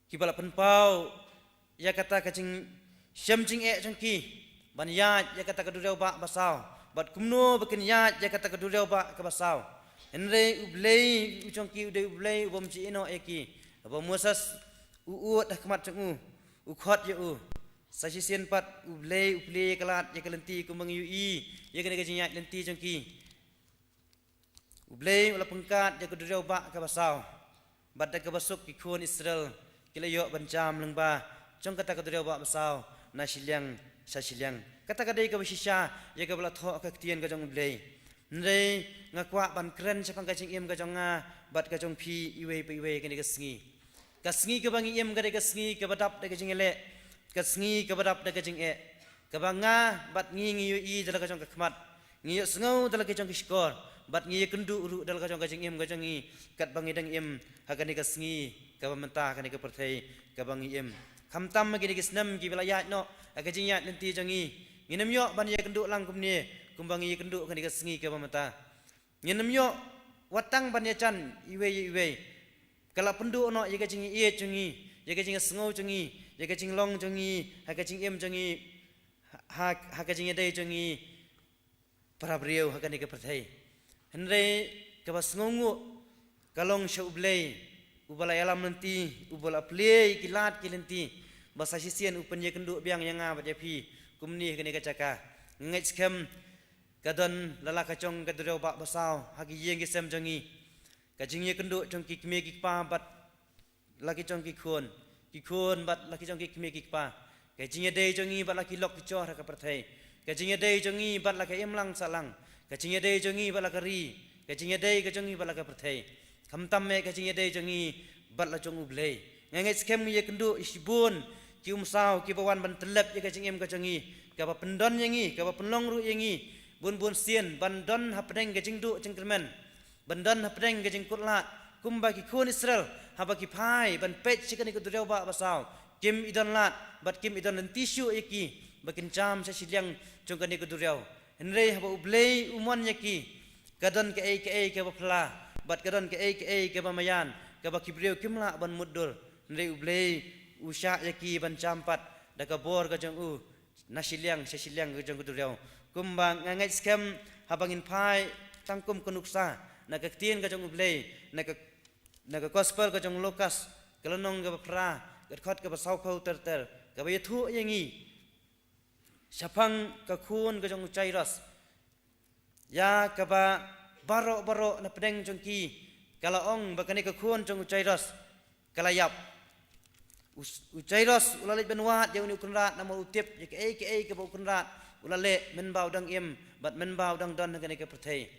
kiba la pynpaw ïa kata ka jingshem jingeh jong ki ban ïaid ïa kata ka duriaw bah ba saw, bad kumno ba kin ïaid ïa kata ka duriaw bah kaba saw. Hynrei U Blei u jong ki u dei U Blei u bym ju ïehnoh ïa ki. Haba u Moses u ud ha khmat jong u, u khot ïa u, sa shisien pat U Blei u plie ïa ka lad ïa ka lynti kumba ngi ïohi ïa kane ka jingïaid lynti jong ki. U Blei u la pynkad ïa ka duriaw bah kaba saw, bad da kaba suk ki khun Israel ki la ïoh ban jam lyngba jong kata ka duriaw bah ba saw na shiliang sha shiliang. Kata ka dei kaba shisha ïa kaba la thoh ka ktien ka jong U Blei. Hynrei nga kwah ban kren shaphang ka jingim ka jong nga bad ka jong phi iwei pa iwei kane ka sngi. Ka sngi kaba ngi im ka dei ka sngi kaba dap da ka jingïaleh, ka sngi kaba dap da ka jingeh, kaba nga bad ngi ngi ïohi da la ka jong ka khmat, ngi ïohsngew da la ka jong ki shkor, bad ngi ïakynduh ruh da la ka jong ka jingim ka jong ngi katba ngi dang im ha kane ka sngi kaba mynta, ha kane ka pyrthei kaba ngi im. Khamtam ha kine ki snem kiba la ïaid noh ha ka jingïaid lynti jong ngi, ngin ym ïoh ban ïakynduh lang kumne kumba ngi ïakynduh ha kane ka sngi kaba mynta. Ngin ym ïoh wat tang ban ïajan iwei ïa iwei. Ka la pynduh noh ïa ka jingïeit jong ngi, ïa ka jingsngew jong ngi, ïa ka jinglong jong ngi ha ka jingim jong ngi, ha, ha ka jingïadei jong ngi para briew ha kane ka pyrthei. Hynrei kaba sngewnguh ka long sha U Blei uba la ïalam lynti, uba la plie ïa ki lad ki lynti, ba sa shisien u pynïakynduh biang ïa nga bad ïa phi kumne ha kane ka jaka. Nga ngeit skhem ka don la la ka jong ka duriaw bah ba saw ha ki ïing ki sem jong ngi. Ka jingïakynduh jong ki kmie ki kpa bad la ki jong ki khun, ki khun bad la ki jong ki kmie ki kpa. Ka jingïadei jong ngi bad la ki lok ki jor ha ka pyrthei. Ka jingïadei jong ngi bad la ka imlang sahlang. Ka jingïadei jong ngi bad la ka ri. Ka jingïadei ka jong ngi bad la ka pyrthei. Khamtam eh ka jingïadei jong ngi bad la jong U Blei. Nga ngeit skhem ngi ïakynduh ïa shibun ki umsaw kiba wan ban tyllep ïa ka jingim ka jong ngi, kaba pyndon ïa ngi, kaba pynlong ruh ïa ngi bun bun sien ban don hapdeng ka jingduh jingkyrmen, ban don hapdeng ka jingkutlad kumba ki khun Israel haba ki phai ban peit sha kane ka duriaw bah ba saw. Kim i don lad bad kim i don lynti shuh ïa ki ba kin jam sha shiliang jong kane ka duriaw. Hynrei haba U Blei u mon ïa ki, ka don kaei kaei kaba phylla bad ka don kaei kaei kaba maïan kaba ki briew kim lah ban mutdur. Hynrei U Blei u shah ïa ki ban jam pat da ka bor ka jong u, na shiliang sha shiliang ka jong ka duriaw. Kumba nga ngeit skhem, haba ngin phai tang kum ka nuksa na ka ktien ka jong U Blei, na ka, na ka gospel ka jong u Lukas, ka lynnong kaba phra, ka dkhot kaba sawphew ter ter, kaba ïathuh ïa ngi shaphang ka khun ka jong u Jairus, ïa kaba baroh baroh na pdeng jong ki ka la ong ba kane ka khun jong u Jairus ka la ïap. U, u Jairus u la leit ban wad ïa une u Kynrad namar u tip ïa kaei kaei kaba u Kynrad u la leh, mynba u dang im bad mynba u dang don ha kane ka pyrthei.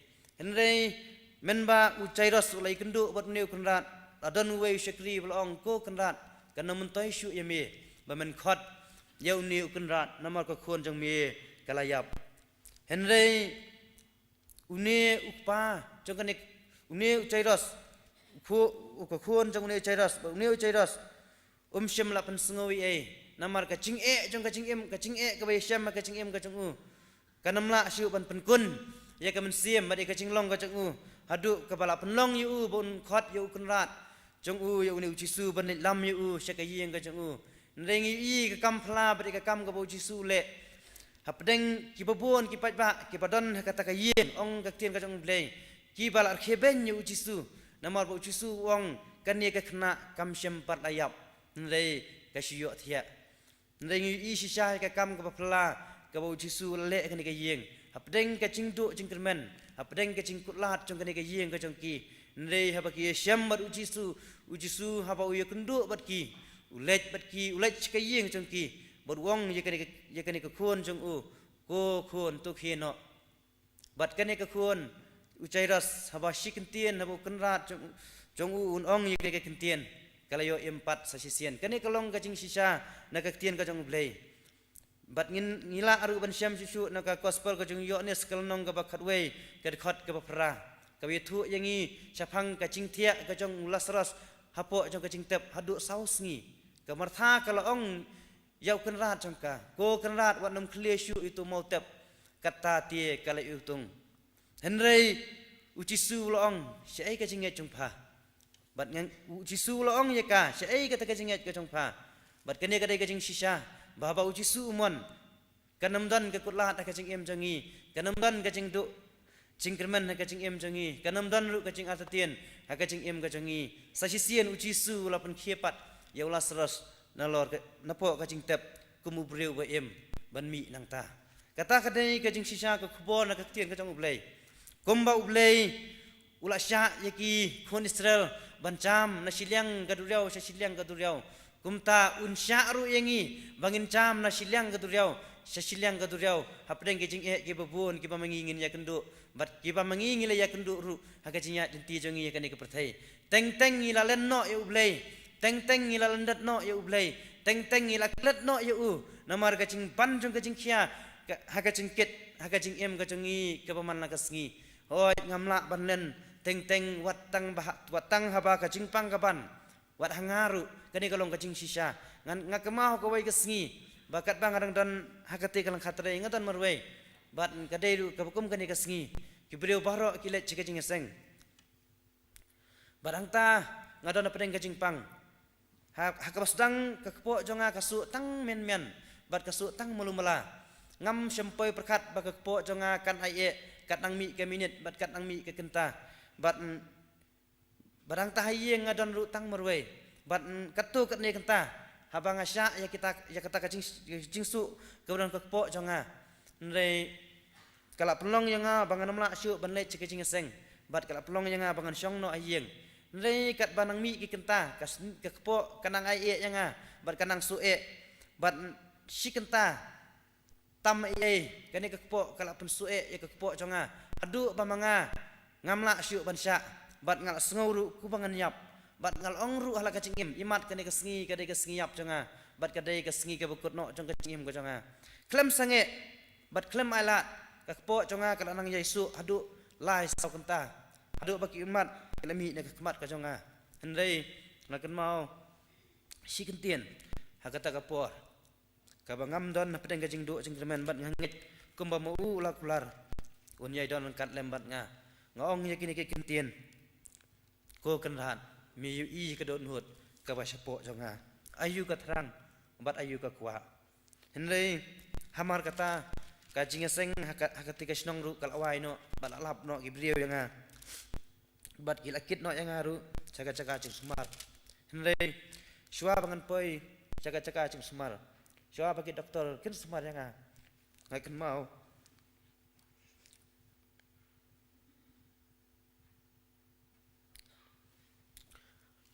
Hynrei mynba u Jairus u la ïakynduh bad une u Kynrad, la don uwei u shakri ba la ong, "Ko Kynrad, kan ym myntoi shuh ïa me ba men khot ïa une u Kynrad, namar ka khun jong me ka la ïap." Hynrei une u kpa jong kane, une u Jairus, u khu-, u ka khun jong une u Jairus, bad une u Jairus um shym la pynsngew ei ei, namar ka jingeh jong ka jingim, ka jingeh kaba ïashem ha ka jingim ka jong u, kan ym lah shuh ban pynkun ïa ka mynsiem bad ïa ka jinglong ka jong u, haduh kaba la pynlong ïa u ba un khot ïa u Kynrad jong u, ïa une u Jisu, ban leit lam ïa u sha ka ïing ka jong u. Hynrei ngi ïohi ka kam phylla bad ïa ka kam kaba u Jisu u leh. Hapdeng kiba bun ki paidbah kiba don ha kata ka ïing, ong ka ktien ka jong U Blei, kiba la rkhie beiñ ïa u Jisu, namar ba u Jisu u ong, "Kane ka khynnah kam shym pat la ïap, hynrei ka shu ïohthiah." Hynrei ngi ïohi shisha ïa ka kam kaba phylla kaba u Jisu u la leh ha kane ka ïing, hapdeng ka jingduh jingkyrmen, hapdeng ka jingkutlad jong kane ka ïing ka jong ki. Hynrei haba ki ïashem bad u Jisu, u Jisu haba u ïakynduh bad ki, u leit bad ki, u leit sha ka ïing jong ki, bad u ong ïa kane ka, ïa kane ka khun jong u, "Ko khun, to khie noh." Bad kane ka khun u Jairus, haba shi kyntien, haba u Kynrad jong, jong u un ong ïa kane ka kyntien, ka la ïoh im pat sa shisien. Kane ka long ka jingshisha na ka ktien ka jong U Blei. Bad ngin, ngi lah ruh ban shem shuh shuh na ka gospel ka jong u Ïoannis, ka lynnong kaba khatwei, ka dkhot kaba phra, kaba ïathuh ïa ngi shaphang ka jingthiah ka jong u Lasarus hapoh jong ka jingtep haduh saw sngi. Ka Martha ka la ong ïa u Kynrad jong ka, "Ko Kynrad, wat nym khlieh shuh ïa uto u mawtep, kata te ka la iwtung." Hynrei u Jisu u la ong, "Shaei ka jingngeit jong pha?" Bad ngan, u Jisu u la ong ïa ka, "Shaei kata ka jingngeit ka jong pha?" Bad kane ka dei ka jingshisha, ba haba u Jisu u mon, kan ym don ka kutlad ha ka jingim jong ngi, kan ym don ka jingduh jingkyrmen ha ka jingim jong ngi, kan ym don ruh ka jingartatien ha ka jingim ka jong ngi. Sa shisien u Jisu u la pynkhie pat ïa u Lasarus nalor ka, napoh ka jingtep, kum u briew ba im ban mih nangta. Kata ka dei ka jingshisha ka khubor na ka ktien ka jong U Blei. Kumba U Blei u la shah ïa ki khun Israel ban jam na shiliang ka duriaw sha shiliang ka duriaw, kumta un shah ruh ïa ngi ba ngin jam na shiliang ka duriaw sha shiliang ka duriaw, hapdeng ki jingeh kiba bun kiba ma ngi ngin ïakynduh, bad kiba ma ngi ngi la ïakynduh ruh ha ka jingïaid lynti jong ngi ha kane ka pyrthei. Teng teng ngi la len noh ïa U Blei, teng teng ngi la lyndet noh ïa U Blei, teng teng ngi la klet noh ïa u, namar ka jingban jong ka jingkhia, ka, ha ka jingkit, ha ka jingim ka jong ngi kaba man la ka sngi. Hooid, ngam lah ban len teng teng, wat tang ba ha, wat tang haba ka jingpang ka ban, wat ha nga ruh. Kane ka long ka jingshisha. Ngan, nga kynmaw kawei ka sngi ba katba nga dang don ha kata ka lyngkha trei, nga don marwei, bad ka dei ruh kaba kum kane ka sngi, ki briew baroh ki leit sha ka jingïaseng. Bad hangta nga don hapdeng ka jingpang. Ha, ha kaba sdang ka kpoh jong nga ka suh tang mian mian, bad ka suh tang malu mala. Ngam shym poi pyrkhat ba ka kpoh jong nga kan ai eh, kat nang mih ka minit bad kat nang mih ka kynta. Bad, mm, bad hangta ha ïing nga don ruh tang marwei. Bad, mm, katto katne kynta, haba nga shah ïa kita, ïa kata ka jing, jingsuh kaba don ka kpoh jong nga. Hynrei ka la pynlong ïa nga ba ngan ym lah shuh ban leit sha ka jingïaseng, bad ka la pynlong ïa nga ba ngan shong noh ha ïing. Hynrei katba nang mih ki kynta, ka sn-, ka kpoh ka nang ai eh ïa nga, bad ka nang suh eh. Bad shi kynta tam ei ei, kane ka kpoh ka la pynsuh eh ïa ka kpoh jong nga, haduh ba ma nga ngam lah shuh ban shah, bad nga la sngew ruh kumba ngan ïap, bad nga la ong ruh ha la ka jingim, imat kane ka sngi ka dei ka sngi ïap jong nga, bad ka dei ka sngi kaba kut noh jong ka jingim ka jong nga. Khlem sangeh bad khlem ailad, ka kpoh jong nga ka la nang ïai suh haduh lai saw kynta, haduh ba ki ummat ki la mih na ka khmat ka jong nga. Hynrei nga kynmaw shi kyntien ha kata ka por, kaba ngam don hapdeng ka jingduh jingkyrmen, bad nga ngeit kumba ma u u la kular, un ïai don ryngkat lem bad nga. Nga ong ïa kine ki kyntien, "Ko Kynrad, me ïohi ka dohnud kaba shapoh jong nga. Aïu ka thrang bad aïu ka kwah." Hynrei hamar kata, ka jingïaseng ha ka, ha kata ka shnong ruh ka la wai noh, bad la lap noh ki briew ïa nga. Bad ki la kit noh ïa nga ruh sha ka jaka jingsumar. Hynrei shuwa ba ngan poi sha ka jaka jingsumar, shuwa ba ki doktor kin sumar ïa nga, nga kynmaw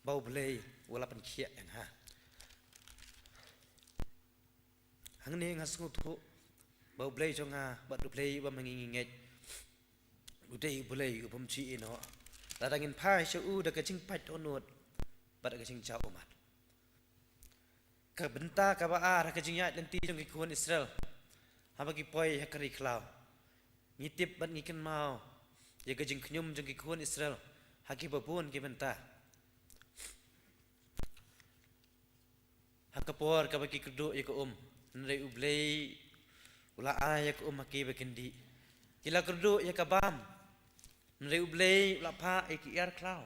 ba U Blei u la pynkhiah ïa nga. Hangne nga sngewthuh ba U Blei jong nga bad U Blei uba ma ngi ngi ngeit, u dei U Blei u bym ju ïehnoh. Lada ngin phai sha u da ka jingpait dohnud bad da ka jingjaw ummat. Ka bynta kaba ar ha ka jingïaid lynti jong ki khun Israel haba ki poi ha ka ri khlaw, ngi tip bad ngi kynmaw ïa ka jingkhñium jong ki khun Israel ha kiba bun ki bynta. Ha ka por kaba ki kyrduh ïa ka um, hynrei U Blei u la ai ïa ka um ha ki ba kin dih. Ki la kyrduh ïa ka bam, hynrei U Blei u la phah ïa ki ïar khlaw.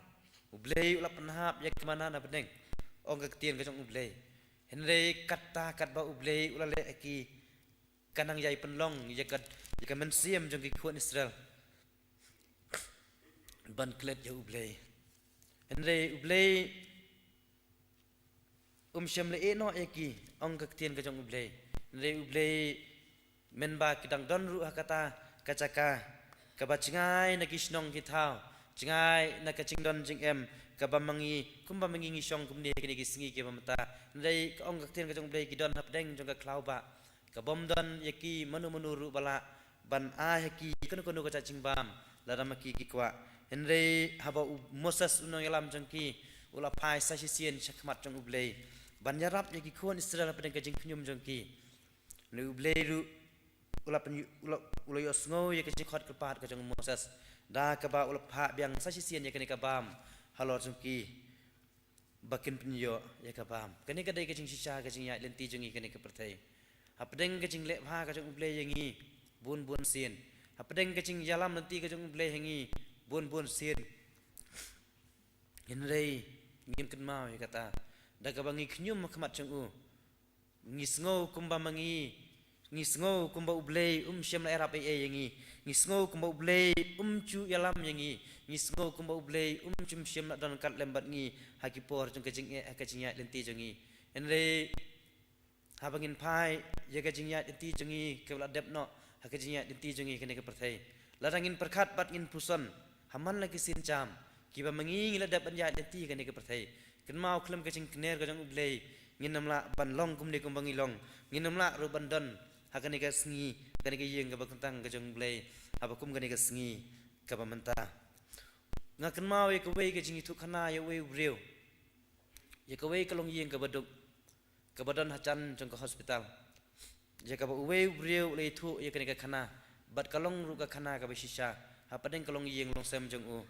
U Blei u la pynhap ïa ka manna na bneng, ong ka ktien ka jong U Blei. Hynrei katta katba U Blei u la leh ha ki, ka nang ïai pynlong ïa ka, ïa ka mynsiem jong ki khun Israel ban klet ïa U Blei. Hynrei U Blei um shym la ïehnoh ïa ki, ong ka ktien ka jong U Blei. Hynrei U Blei, mynba ki dang don ruh ha kata ka jaka kaba jngai na ki shnong ki thaw, jngai na ka jingdon jingem kaba ma ngi, kumba ma ngi ngi shong kumne kine ki sngi kiba mynta. Hynrei ka, ong ka ktien ka jong U Blei, ki don hapdeng jong ka khlaw ba ka bym don ïa ki mano mano ruh ba lah ban ai ha ki kano kano ka jait jingbam lada ma ki ki kwah. Hynrei haba u Moses u nongïalam jong ki u la phai sa shisien sha khmat jong U Blei ban ïarap ïa ki khun Israel hapdeng ka jingkhñium jong ki, hynrei U Blei ruh u la pyn-, u la, u la ïohsngew ïa ka jingkhot kyrpad ka jong u Moses da kaba u la phah biang sa shisien ïa kane ka bam halor jong ki ba kin pynïoh ïa ka bam. Kane ka dei ka jingshisha ka jingïaid lynti jong ngi kane ka pyrthei. Hapdeng ka jingleh bha ka jong U Blei ïa ngi bun bun sien, hapdeng ka jingïalam lynti ka jong U Blei ha ngi bun bun sien, hynrei ngim kynmaw ïa kata. Da kaba ngi khñium ha khmat jong u, ngi sngew kumba ma ngi, ngi sngew kumba U Blei um shym la ïarap ei ei ïa ngi. Ngi sngew kumba U Blei um ju ïalam ïa ngi. Ngi sngew kumba U Blei um ju, um shym la don ryngkat lem bad ngi ha ki por jong ka jingeh, ha ka jingïaid lynti jong ngi. Hynrei haba ngin phai ïa ka jingïaid lynti jong ngi kaba la dep noh ha ka jingïaid lynti jong ngi kane ka pyrthei, lada ngin pyrkhat bad ngin puson ha man la ki sienjam kiba ma ngi ngi la dep ban ïaid lynti kane ka pyrthei, kynmaw khlem ka jingkner ka jong U Blei, ngin ym lah ban long kumne kumba ngi long. Ngin ym lah ruh ban don ha kane ka sngi, kane ka ïing kaba kyntang ka jong U Blei, haba kum kane ka sngi kaba mynta. Nga kynmaw ïa kawei ka jingïathuhkhana ïa uwei u briew, ïa kawei ka longïing kaba duk kaba don hajan jong ka hospital, ïa kaba uwei u briew u la ïathuh ïa kane ka khana, bad ka long ruh ka khana kaba shisha hapdeng ka longïing longsem jong u.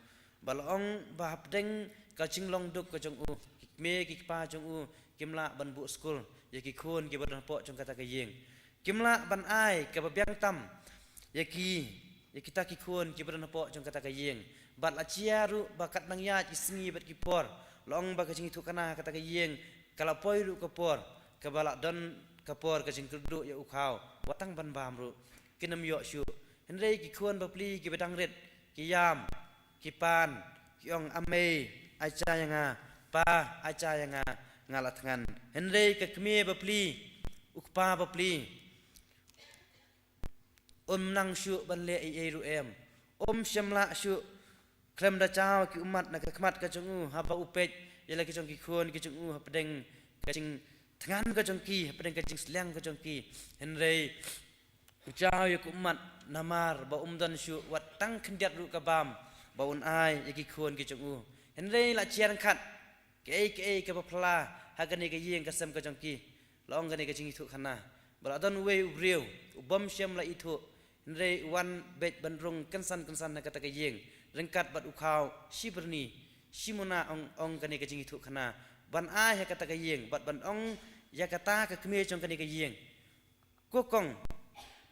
Ba la ong ba hapdeng ka jinglong duk ka jong u, ki kmie ki kpa jong u kim lah ban buh skul ïa ki khun kiba don hapoh jong kata ka ïing. Kim lah ban ai kaba biang tam ïa ki, ïa kita ki khun kiba don hapoh jong kata ka ïing. Bad la jia ruh ba kat nang ïaid ki sngi bad ki por, la ong ba ka jingïathuhkhana ha kata ka ïing ka la poi ruh ka por kaba la don ka por ka jingkyrduh ïa u khaw, wat tang ban bam ruh kin ym ïoh shuh. Hynrei ki khun bapli kiba dang rit ki ïam, ki pan, ki ong, "A mei, ai ja ïa nga, pa, ai ja ïa nga, nga la thngan." Hynrei ka kmie bapli, u kpa bapli, um nang shuh ban leh ei ei ruh em. Um shym lah shuh khlem da jaw ki ummat na ka khmat ka jong u haba u peit ïa la ki jong ki khun ki jong u hapdeng ka jingthngan ka jong ki, hapdeng ka jingsliang ka jong ki. Hynrei u jaw ïa ka ummat namar ba um don shuh wat tang khyndiat ruh ka bam ba un ai ïa ki khun ki jong u. Hynrei la jia ryngkat kaei kaei kaba phylla ha kane ka ïing ka sem ka jong ki. La ong kane ka jingïathuhkhana ba la don uwei u briew u bym shym la ithuh, hynrei u wan beit ban rung kynsan kynsan ha kata ka ïing ryngkat bad u khaw shi byrni shi muna, ong, ong kane ka jingïathuhkhana, ban ai ha kata ka ïing bad ban ong ïa kata ka kmie jong kane ka ïing, "Ko kong,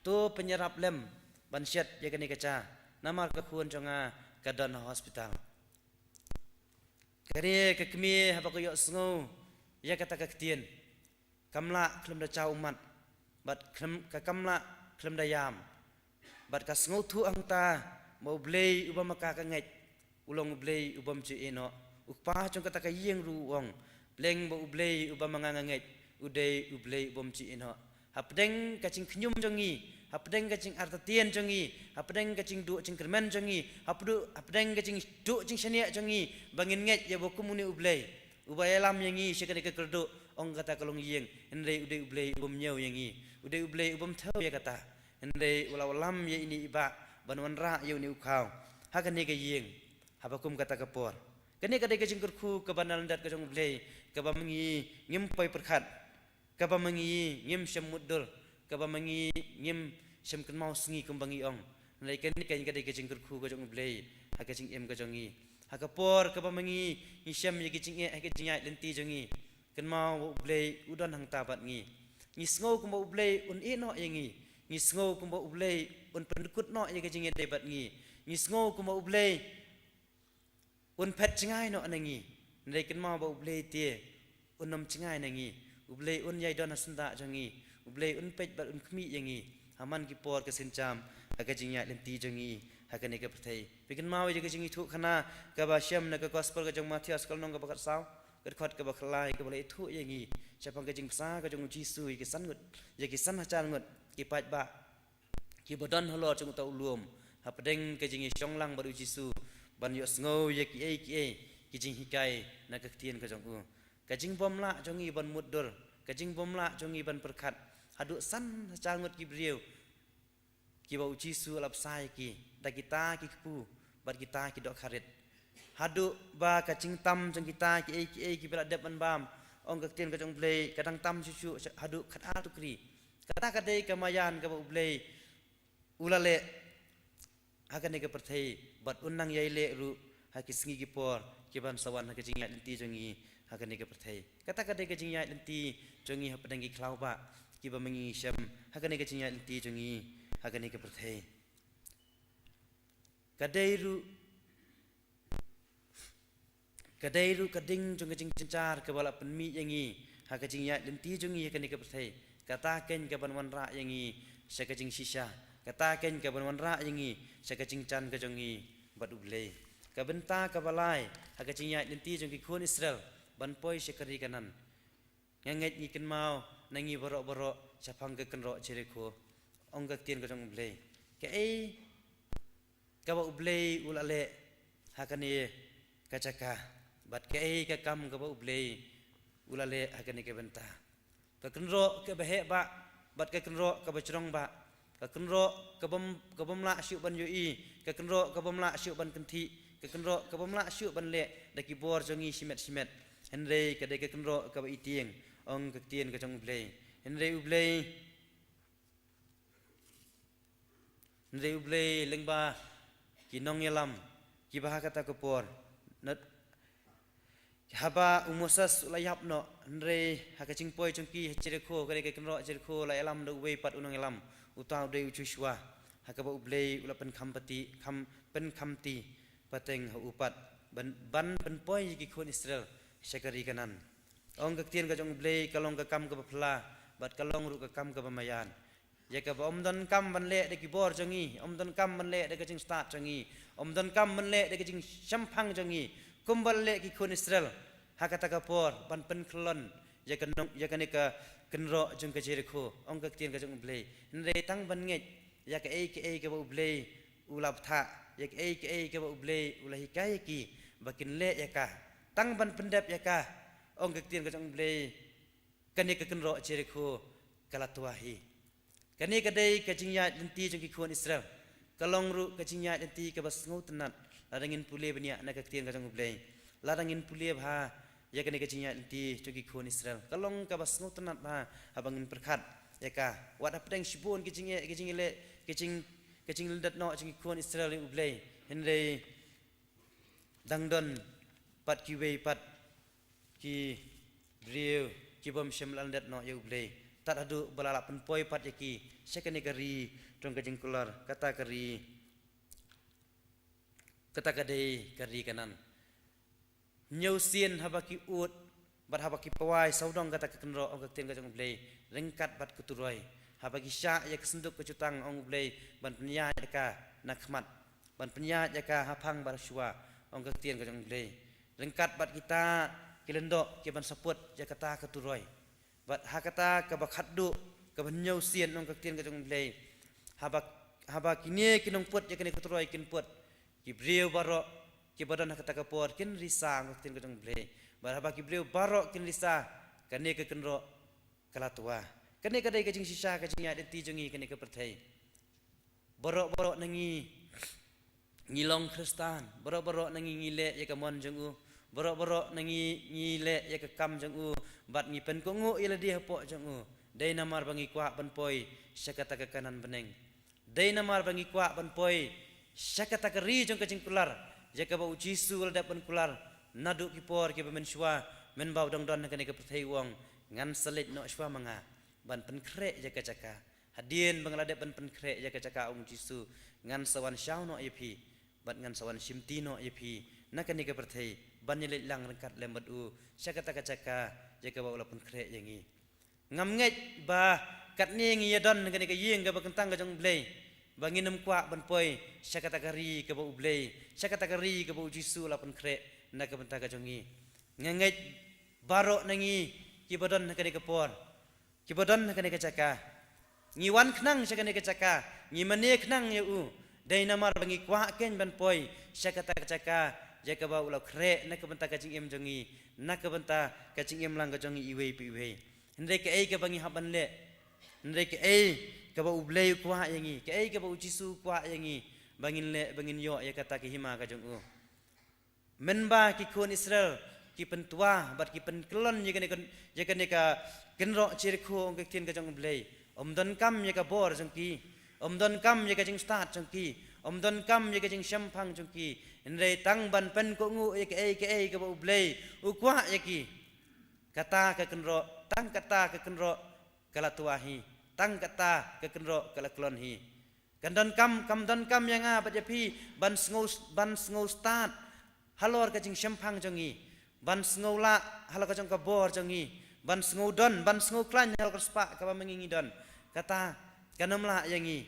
to pynïarap lem ban shet ïa kane ka ja, namar ka khun jong nga ka don ha hospital." Kane ka kmie haba ka ïohsngew ïa kata ka ktien, kam lah khlem da jaw ummat. bad khlem, ka kam lah khlem da ïam, bad ka sngewthuh hangta ba U Blei uba ma ka ka ngeit u long U Blei u bym ju ïehnoh. U kpa jong kata ka ïing ruh u ong, pleng ba U Blei uba ma nga nga ngeit u dei U Blei u bym ju ïehnoh. Hapdeng ka jingkhñium jong ngi, hapdeng ka jingartatien jong ngi, hapdeng ka jingduh jingkyrmen jong ngi, hapdu-, hapdeng ka jingduh jingshaniah jong ngi ba ngin ngeit ïa uba kum une U Blei uba ïalam ïa ngi sha kane ka kyrduh, ong kata ka longïing, hynrei u dei U Blei u bym ñiew ïa ngi, u dei U Blei u bym thew ïa kata. Hynrei u la wallam ïa ine i bah ban wanrah ïa une u khaw ha kane ka ïing. Haba kum kata ka por, kane ka dei ka jingkyrkhu kaba na lyndet ka jong U Blei, kaba ma ngi ngim poi pyrkhat, kaba ma ngi ngim shym mutdur, kaba ma ngi ngim shym kynmaw sngi kumba ngi ong. Hynrei kane ka dei ka jingkyrkhu ka jong U Blei ha ka jingim ka jong ngi. Ha ka por kaba ma ngi ngi shem ïa ki jingeh ha ka jingïaid lynti jong ngi, kynmaw ba U Blei u don hangta bad ngi. Ngi sngew kumba U Blei un ïehnoh ïa ngi. Ngi sngew kumba U Blei un pyndkut noh ïa ka jingïadei bad ngi. Ngi sngew kumba U Blei un phet jngai noh na ngi. Hynrei kynmaw ba U Blei te un ym jngai na ngi. U Blei un ïai don ha syndah jong ngi. U Blei un peit bad un khmih ïa ngi ha man ki por ka sienjam ha ka jingïaid lynti jong ngi ha kane ka pyrthei. Phi kynmaw ïa ka jingithuhkhana kaba shem na ka Gospel ka jong Mathaios, ka lynnong kaba khatsaw, ka dkhot kaba khatlai, kaba la ithuh ïa ngi shaphang ka jingbsa ka jong U Jisu ïa ki san ngut, ïa ki san hajar ngut ki paidbah kiba don halor jong uta u lum, hapdeng ka jingïashong lang bad U Jisu ban ïohsngew ïa kiei kiei ki jinghikai na ka ktien ka jong u. Ka jingbymlah jong ngi ban mutdur, ka jingbymlah jong ngi ban pyrkhat, haduh san hajar ngut ki briew kiba U Jisu u la bsa ïa ki da kita ki kpu bad kita ki dohkha rit. Haduh ba ka jingtam jong kita kiei kiei kiba la dep ban bam, ong ka ktien ka jong U Blei, ka dang tam shuh shuh haduh khatar tukri. Kata ka dei ka maïan kaba U Blei u la leh ha kane ka pyrthei bad un nang ïai leh ruh ha ki sngi ki por ki ban sa wan ha ka jingïaid lynti jong ngi ha kane ka pyrthei. Kata ka dei ka jingïaid lynti jong ngi hapdeng ki khlaw bah kiba ma ngi shem ha kane ka jingïaid lynti jong ngi ha kane ka pyrthei. Ka dei ruh, ka dei ruh ka ding jong ka jingjynjar kaba la pynmih ïa ngi ha ka jingïaid lynti jong ngi ha kane ka pyrthei. Kata keiñ ka ban wanrah ïa ngi sha ka jingshisha. Kata keiñ ka ban wanrah ïa ngi sha ka jingjan ka jong ngi bad U Blei. Ka bynta kaba lai ha ka jingïaid lynti jong ki khun Israel ban poi sha ka ri Kanaan. Nga ngeit ngi kynmaw na ngi baroh baroh shaphang ka kynroh Jerikho. Ong ka ktien ka jong U Blei, kaei kaba U Blei u la leh ha kane ka jaka, bad kaei ka kam kaba U Blei u la leh ha kane ka bynta. Ka kynroh kaba heh bah bad ka kynroh kaba jrong bah. Ka kynroh ka bym, ka bym lah shuh ban ïohi, ka kynroh ka bym lah shuh ban kynthih, ka kynroh ka bym lah shuh ban leh da ki bor jong ngi shimet shimet. Hynrei ka dei ka kynroh kaba itieng, ong ka ktien ka jong U Blei. Hynrei U Blei, hynrei U Blei lyngba ki nongïalam kiba ha kata ka por, na, haba u Moses u la ïap noh, hynrei ha ka jingpoi jong ki ha Jerikho, ka dei ka kynroh Jerikho, la ïalam da uwei pat u nongïalam, uta u dei u Joshua, ha kaba U Blei u la pynkham pati, kham, pynkham ti pateng ha u pat ban, ban pynpoi ïa ki khun Israel sha ka ri Kanaan. Ong ka ktien ka jong U Blei, ka long ka kam kaba phylla bad ka long ruh ka kam kaba maïan. Ïa kaba ym donkam ban leh da ki bor jong ngi, ym donkam ban leh da ka jingstad jong ngi, ym donkam ban leh da ka jingshemphang jong ngi, kumba la leh ki khun Israel ha kata ka por ban pynkhlon ïa ka nong, ïa kane ka kynroh jong ka Jerikho, ong ka ktien ka jong U Blei. Hynrei tang ban ngeit ïa kaei kaei kaba U Blei u la bthah, ïa kaei kaei kaba U Blei u la hikai ïa ki ba kin leh ïa ka, tang ban pyndep ïa ka, ong ka ktien ka jong U Blei, kane ka kynroh Jerikho ka la twa hi. Kane ka dei ka jingïaid lynti jong ki khun Israel. Ka long ruh ka jingïaid lynti kaba sngewtynnat lada ngin pule bniah na ka ktien ka jong U Blei. Lada ngin pule bha ïa kane ka jingïaid lynti jong ki khun Israel, ka long kaba sngewtynnat bha haba ngin pyrkhat ïa ka. Wat hapdeng shibun ki jingeh, ki jingeh, ki jing, ki jinglyndet noh jong ki khun Israel ïa U Blei, hynrei dang don pat kiwei pat ki briew ki bym shym la lyndet noh ïa U Blei, tad haduh ba la lah pynpoi pat ïa ki sha kane ka ri jong ka jingkular, kata ka ri, kata ka dei ka ri Kanaan. Hynñiew sien haba ki ud bad haba ki pawai sawdong kata ka kynroh, ong ka ktien ka jong U Blei, ryngkat bad ka turoi Haba ki shah ïa ka synduk ka jutang, ong U Blei, ban pynïaid ïa ka na khmat, ban pynïaid ïa ka ha phang bad ha shuwa, ong ka ktien ka jong U Blei. Ryngkat bad kita ki lyngdoh ki ban sa put ïa kata ka turoi. Bad ha kata kaba khatduh, kaba hynñiew sien, ong ka ktien ka jong U Blei. Haba, haba kine ki nongput ïa kane ka turoi kin put, ki briew baroh kiba don ha kata ka por kin risa, ong ka ktien ka jong U Blei. Bad haba ki briew baroh kin risa, kane ka kynroh ka la twa. Kane ka dei ka jingshisha, ka jingïaid lynti jong ngi kane ka pyrthei. Baroh baroh na ngi ngi long Khristan, baroh baroh na ngi ngi leh ïa ka mon jong U, baroh baroh na ngi ngi leh ïa ka kam jong U, bad ngi pynkohnguh ïa lade hapoh jong U. Dei namar ba ngi kwah ban poi sha kata ka kanan bneng. Dei namar ba ngi kwah ban poi sha kata ka ri jong ka jingkular, ïa kaba U Jisu u la dep ban kular naduh ki por kiba mynshuwa, mynba u dang don ha kane ka pyrthei, u ong, ngan sa leit noh shuwa ma nga ban pynkhreh ïa ka jaka. Hadien ba nga la dep ban pynkhreh ïa ka jaka, ong U Jisu, ngan sa wan shaw noh ïa phi, bad ngan sa wan shimti noh ïa phi na kane ka pyrthei, ban ïaleit lang ryngkat lem bad U sha kata ka jaka ïa kaba u la pynkhreh ïa ngi. Ngam ngeit ba katne ngi ïadon ha kane ka ïing kaba kyntang ka jong U Blei, ba ngin ym kwah ban poi sha kata ka ri kaba U Blei, sha kata ka ri kaba U Jisu u la pynkhreh na ka bynta ka jong ngi. Nga ngeit baroh na ngi kiba don ha kane ka por, kiba don ha kane ka jaka, ngi wan khnang sha kane ka jaka, ngi mane khnang ïa U, dei namar ba ngi kwah keiñ ban poi sha kata ka jaka ïa kaba u la khreh na ka bynta ka jingim jong ngi, na ka bynta ka jingim lang ka jong ngi iwei pa iwei. Hynrei kaei kaba ngi hap ban leh? Hynrei kaei kaba U Blei u kwah ïa ngi, kaei kaba U Jisu u kwah ïa ngi ba ngin leh, ba ngin ïoh ïa kata ka hima ka jong U? Mynba ki khun Israel ki pyntwa bad ki pynkyllon ïa kane ka, ïa kane ka kynroh Jerikho, ong ka ktien ka jong U Blei, ym donkam ïa ka bor jong ki, ym donkam ïa ka jingstad jong ki, ym donkam ïa ka jingshemphang jong ki, hynrei tang ban pynkohnguh ïa kaei kaei kaba U Blei u kwah ïa ki. Kata ka kynroh, tang kata ka kynroh ka la twa hi, tang kata ka kynroh ka la kyllon hi. Kan donkam, kam donkam ïa nga bad ïa phi ban sngew, ban sngew stad halor ka jingshemphang jong ngi, ban sngew lah halor ka jong ka bor jong ngi, ban sngew don, ban sngew khlaiñ halor ka spah kaba ma ngi ngi don. Kata kan ym lah ïa ngi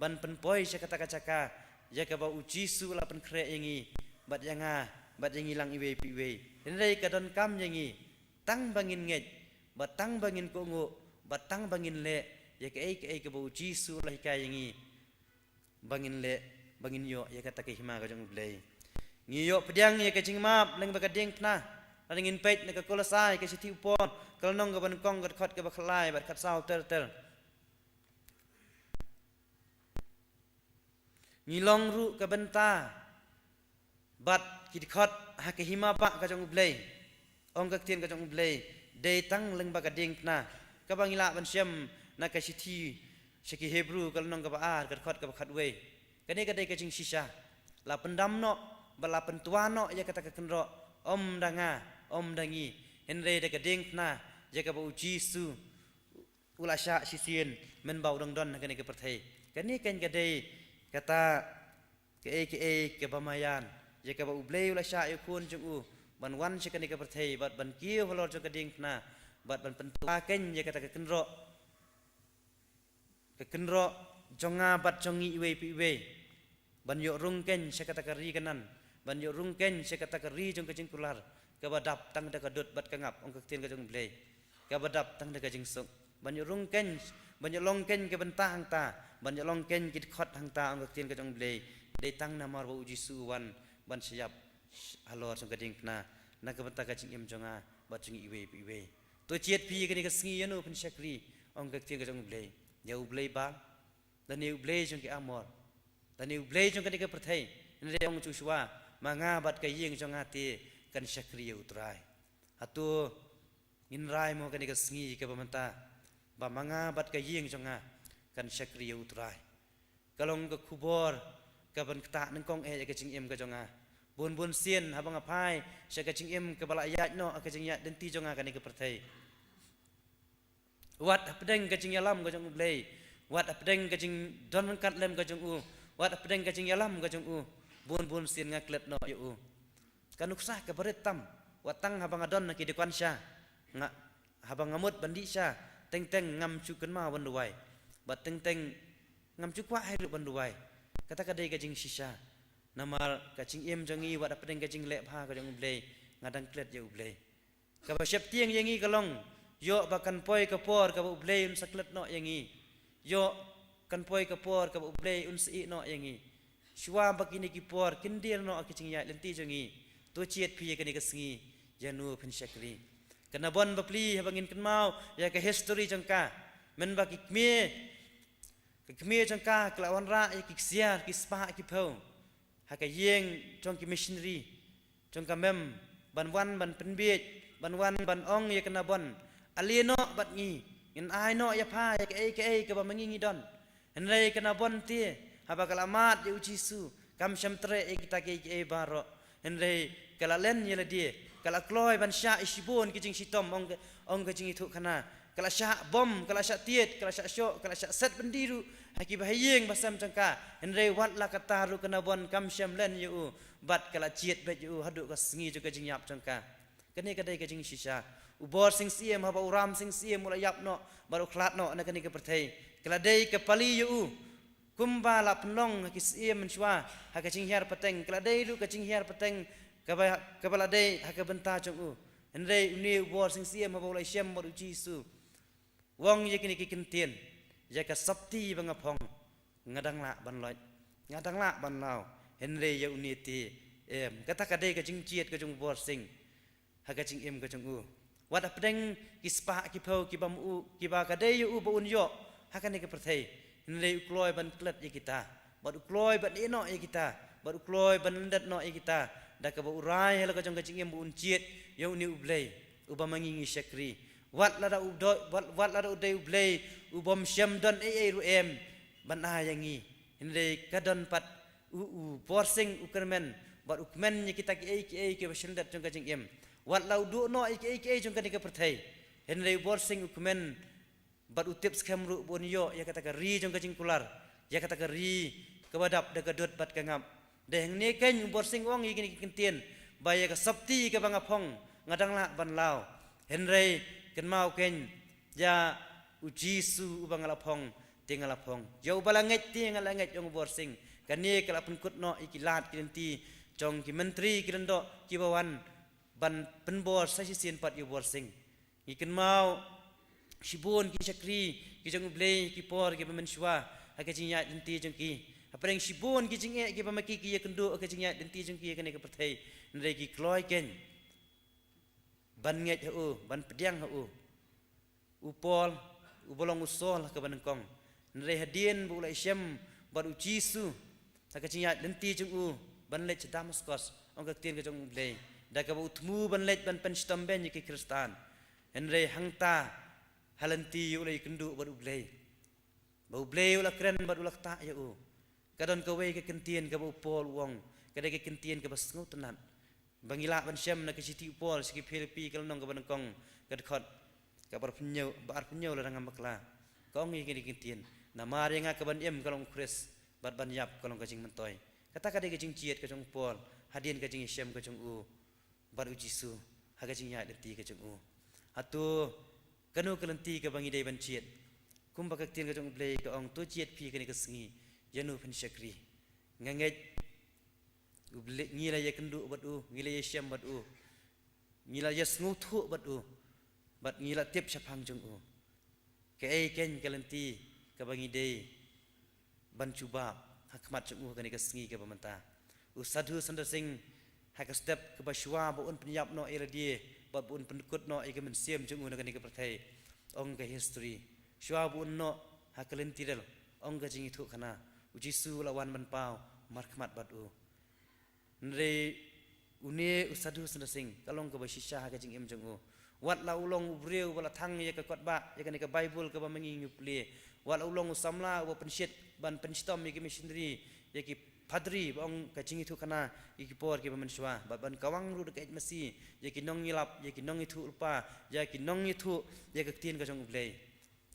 ban pynpoi sha kata ka jaka ïa kaba U Jisu u la pynkhreh ïa ngi bad ïa nga bad ïa ngi lang iwei pa iwei. Hynrei ka donkam ïa ngi tang ba ngin ngeit, bad tang ba ngin kohnguh, bad tang ba ngin leh ïa kaei kaei kaba U Jisu u la hikai ïa ngi ba ngin leh, ba ngin ïoh ïa kata ka hima ka jong U Blei. Ngi ïoh pdiang ïa ka jingmap lyngba ka diengphna. Lada ngin peit na ka Kolosai, ka shithi u Paul, ka lynnong kaba nyngkong, ka dkhot kaba khatlai bad khatsaw ter ter. Ngi long ruh ka bynta bad ki dkhot ha ka hima bah ka jong U Blei. Ong ka ktien ka jong U Blei, dei tang lyngba ka diengphna, kaba ngi lah ban shem na ka shithi sha ki Hebru, ka lynnong kaba ar, ka dkhot kaba khatwei. Kane ka dei ka jingshisha. La pyndam noh bad la pyntwa noh ïa kata ka kynroh, ym da nga, ym da ngi, hynrei da ka diengphna ïa kaba U Jisu u la shah shisien mynba u dang don ha kane ka pyrthei. Kane keiñ ka dei kata kaei kaei kaba maïan, ïa kaba U Blei u la shah ïa u Khun jong u ban wan sha kane ka pyrthei bad ban kiew halor jong ka diengphna bad ban pyntwa keiñ ïa kata ka kynroh, ka kynroh jong nga bad jong ngi iwei pa iwei, ban ïoh rung keiñ sha kata ka ri Kanaan, ban ïoh rung keiñ sha kata ka ri jong ka jingkular, kaba dap tang da ka dud bad ka ngap, ong ka ktien ka jong U Blei, kaba dap tang da ka jingsuk, ban ïoh rung keiñ, ban ïoh long keiñ ka bynta hangta, ban ïoh long keiñ ki dkhot hangta, ong ka ktien ka jong U Blei, dei tang namar ba U Jisu u wan ban shah ïap halor jong ka diengphna na ka bynta ka jingim jong nga bad jong ngi iwei pa iwei. To jied phi ïa kane ka sngi, ïano phin shakri, ong ka ktien ka jong U Blei. Ïa U Blei Baal, lane U Blei jong ki Amor, lane U Blei jong kane ka pyrthei? Hynrei ong Joshua, ma nga bad ka ïing jong nga te kan shakri ïa U Trai. Hato ngin rai mo kane ka sngi kaba mynta ba ma nga bad ka ïing jong nga kan shakri ïa U Trai? Ka long ka khubor kaban ktah nyngkong eh ïa ka jingim ka jong nga. Bun bun sien haba nga phai sha ka jingim kaba la ïaid noh ha ka jingïaid lynti jong nga kane ka pyrthei, wat hapdeng ka jingïalam ka jong U Blei, wat hapdeng ka jingdon ryngkat lem ka jong U, wat hapdeng ka jingïalam ka jong U, bun bun sien nga klet noh ïa U. Ka nuksa kaba rit tam, wat tang haba nga don ha ki dukan sha, nga, haba nga mut ban dih sha, teng teng ngam shu kynmaw ban duwai. Bad teng teng ngam ju kwah hi ruh ban duwai. Kata ka dei ka jingshisha. Namar ka jingim jong ngi wat hapdeng ka jingleh bha ka jong U Blei, nga dang klet ïa U Blei. Kaba sheptieng ïa ngi ka long, ïoh ba kan poi ka por kaba U Blei un sa klet noh ïa ngi. Ïoh kan poi ka por kaba U Blei un sa ïeh noh ïa ngi. Shuwa ba kine ki por kin dier noh ha ki jingïaid lynti jong ngi, to jied phi ïa kane ka sngi, ïa uno phin shakri. Ka Nabon bapli, haba ngin kynmaw ïa ka history jong ka, mynba ki kmie, ka kmie jong ka ka la wanrah ïa ki ksiar, ki spah, ki phew ha ka ïing jong ki missionary jong ka mem, ban wan ban pynbiej, ban wan ban ong ïa ka Nabon, ale noh bad ngi, ngin ai noh ïa pha ïa kaei kaei kaba ma ngi ngi don. Hynrei ka Nabon te, haba ka la mad ïa U Jisu, kam shym treh ïa kita kiei kiei baroh. Hynrei ka la len ïa lade, ka la kloi ban shah ïa shibun ki jingshitom, ong ka, ong ka jingïathuhkhana. Ka la shah bom, ka la shah tied, ka la shah shoh, ka la shah set byndi ruh ha ki bahaïing bahasem jong ka. Hynrei wat la katta ruh ka Nabon kam shym len ïa u, bad ka la jied beit ïa u haduh ka sngi jong ka jingïap jong ka. Kane ka dei ka jingshisha. U Borsing Syiem, haba u Ramsing Syiem u la ïap noh bad u khlad noh na kane ka pyrthei, ka la dei ka pali ïa u, kumba la pynlong ha ki syiem mynshuwa, ha ka jinghiar pateng, ka la dei ruh ka jinghiar pateng kaba, kaba la dei ha ka bynta jong u. Hynrei une u Borsing Syiem, haba u la ïashem bad U Jisu, u ong ïa kine ki kyntien: Ïa ka sopti ba nga phong, nga dang lah ban loit, nga dang lah ban law. Hynrei ïa une te, em. Kata ka dei ka jingjied ka jong u Borsing ha ka jingim ka jong u. Wat hapdeng ki spah ki phew kiba ma u, kiba ka dei ïa u ba un ïoh ha kane ka pyrthei, hynrei u kloi ban klet ïa kita, bad u kloi ban ïeh noh ïa kita, bad u kloi ban lyndet noh ïa kita, da kaba u rai ha la ka jong ka jingim ba un jied ïa une U Blei uba ma ngi ngi shakri. Wat lada u do, wat, wat lada u dei U Blei u bym shym don ei ei ruh, em, ban ai ïa ngi. Hynrei ka don pat u, u Borsing u kyrmen, bad u kmen ïa kita kiei kiei kiba shyndet jong ka jingim. Wat la u duh noh ïa kiei kiei jong kane ka pyrthei, hynrei u Borsing u kmen, bad u tip skhem ruh ba un ïoh ïa kata ka ri jong ka jingkular, ïa kata ka ri kaba dap da ka dud bad ka ngap. Dei hangne keiñ u Borsing u ong ïa kine ki kyntien, ba ïa ka sopti kaba nga phong, nga dang lah ban law. Hynrei kynmaw keiñ, ïa U Jisu uba nga la phong, te nga la phong. Ïa uba la ngeit te nga la ngeit, ong u Borsing. Kane ka la pynkut noh ïa ki lad ki lynti jong ki myntri ki lyngdoh kiba wan ban pynbor sa shisien pat ïa u Borsing. Ngi kynmaw shibun ki shakri ki jong U Blei, ki por kiba mynshuwa, ha ka jingïaid lynti jong ki. Hapdeng shibun ki jingeh kiba ma ki ki ïakynduh ha ka jingïaid lynti jong ki ha kane ka pyrthei, hynrei ki kloi keiñ ban ngeit ha u, ban pdiang ha u. U Paul, uba long u Saul ha kaba nyngkong, hynrei hadien ba u la ïashem bad U Jisu ha ka jingïaid lynti jong u, ban leit sha Damaskos, ong ka ktien ka jong U Blei, da kaba u thmu ban leit ban pynshitom beiñ ïa ki Khristan. Hynrei hangta ha lynti u la ïakynduh bad U Blei, ba U Blei u la kren bad u la ktah ïa u. Ka don kawei ka kyntien kaba u Paul u ong, ka dei ka kyntien kaba sngewtynnat, ba ngi lah ban shem na ka shithi u Paul sha ki Philippi, ka lynnong kaba nyngkong, ka dkhot kaba arphew hynñiew, ba arphew hynñiew lada ngam bakla. Ka ong ïa kine ki kyntien: Namar ïa nga ka ban im ka long u Khrist, bad ban ïap ka long ka jingmyntoi. Kata ka dei ka jingjied ka jong u Paul hadien ka jingïashem ka jong u bad U Jisu ha ka jingïaid lynti ka jong u. Hato kano ka lynti kaba ngi dei ban jied? Kumba ka ktien ka jong U Blei ka ong, to jied phi kane ka sngi, ïa uno phin shakri. Nga ngeit U Blei, ngi la ïakynduh bad u, ngi la ïashem bad u, ngi la ïasngewthuh bad u, bad ngi la tip shaphang jong u. Kaei keiñ ka lynti kaba ngi dei ban jubab ha khmat jong u ha kane ka sngi kaba mynta? U Sadhu Sundar Singh, ha ka step kaba shuwa ba un pynïap noh ïa lade, bad ba un pynkut noh ïa ka mynsiem jong u na kane ka pyrthei, ong ka history, shuwa ba un noh ha ka lynti rel, ong ka jingïathuhkhana, U Jisu u la wan ban paw markhmat bad u. Hynrei une u Sadhu Sundar Singh, ka long kaba shisha ha ka jingim jong u. Wat la u long u briew uba la thang ïa ka kot bah, ïa kane ka Baibl kaba ma ngi ngi pule, wat la u long u samla uba pynshit ban pynshitom ïa ki missionary, ïa ki padri, ba ong ka jingïathuhkhana, ïa ki por kiba mynshuwa, bad ban kawang ruh da ka ïeit masi ïa ki nongïalap, ïa ki nongïathuhlypa, ïa ki nongïathuh ïa ka ktien ka jong U Blei,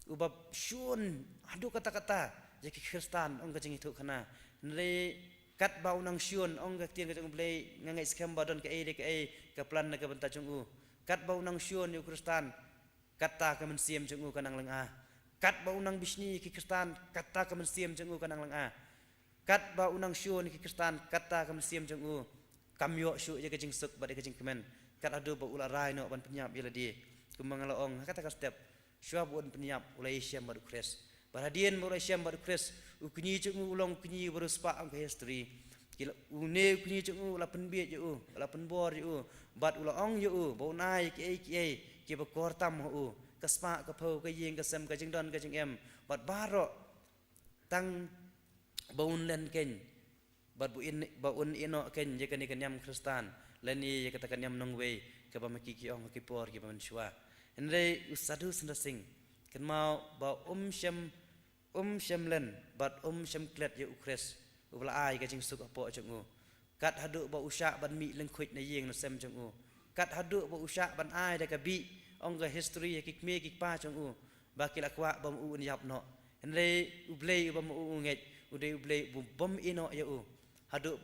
uba shun haduh katta katta ïa ki Khristan, ong ka jingïathuhkhana. Hynrei katba u nang shun, ong ka ktien ka jong U Blei, nga ngeit skhem ba don kaei re kaei ka plan na ka bynta jong u. Katba u nang shun ïa u Khristan, katta ka mynsiem jong u ka nang lynga. Katba u nang bishni ïa ki Khristan, kata ka mynsiem jong u ka nang lynga. Katba u nang shun ïa ki Khristan, kata ka mynsiem jong u kam ïoh shuh ïa ka jingsuk bad ïa ka jingkmen. Kat haduh ba u la rai noh ban pynïap ïa lade. Kumba nga la ong ha kata ka step, shuwa ba un pynïap u la ïashem bad u Khrist. Bad hadien ba u la ïashem bad u Khrist, u kñi jong u u long u kñi uba riewspah ong ka history. Ki la, une u kñi jong u u la pynbiej ïa u, u la pynbor ïa u, bad u la ong ïa u ba un ai kiei kiei kiba kor tam ha u, ka spah, ka phew, ka ïing, ka sem, ka jingdon, ka jingem, bad baroh, tang ba un len keiñ, bad ba un, ba un ïehnoh keiñ ïa kane ka niam Khristan, lane ïa kata ka niam nongwei kaba ma ki ki ong ha ki por kiba mynshuwa. Hynrei u Sadhu Sundar Singh, kynmaw ba um shym, um shym len bad um shym klet ïa u Khrist uba la ai ka jingsuk hapoh jong u. Kat haduh ba u shah ban mih lyngkhuid na ïing na sem jong u. Kat haduh ba u shah ban ai da ka bih, ong ka history, ha ki kmie ki kpa jong u, ba ki la kwah ba ma u un ïap noh. Hynrei U Blei uba ma u u ngeit, u dei U Blei uba bym ïehnoh ïa u. Haduh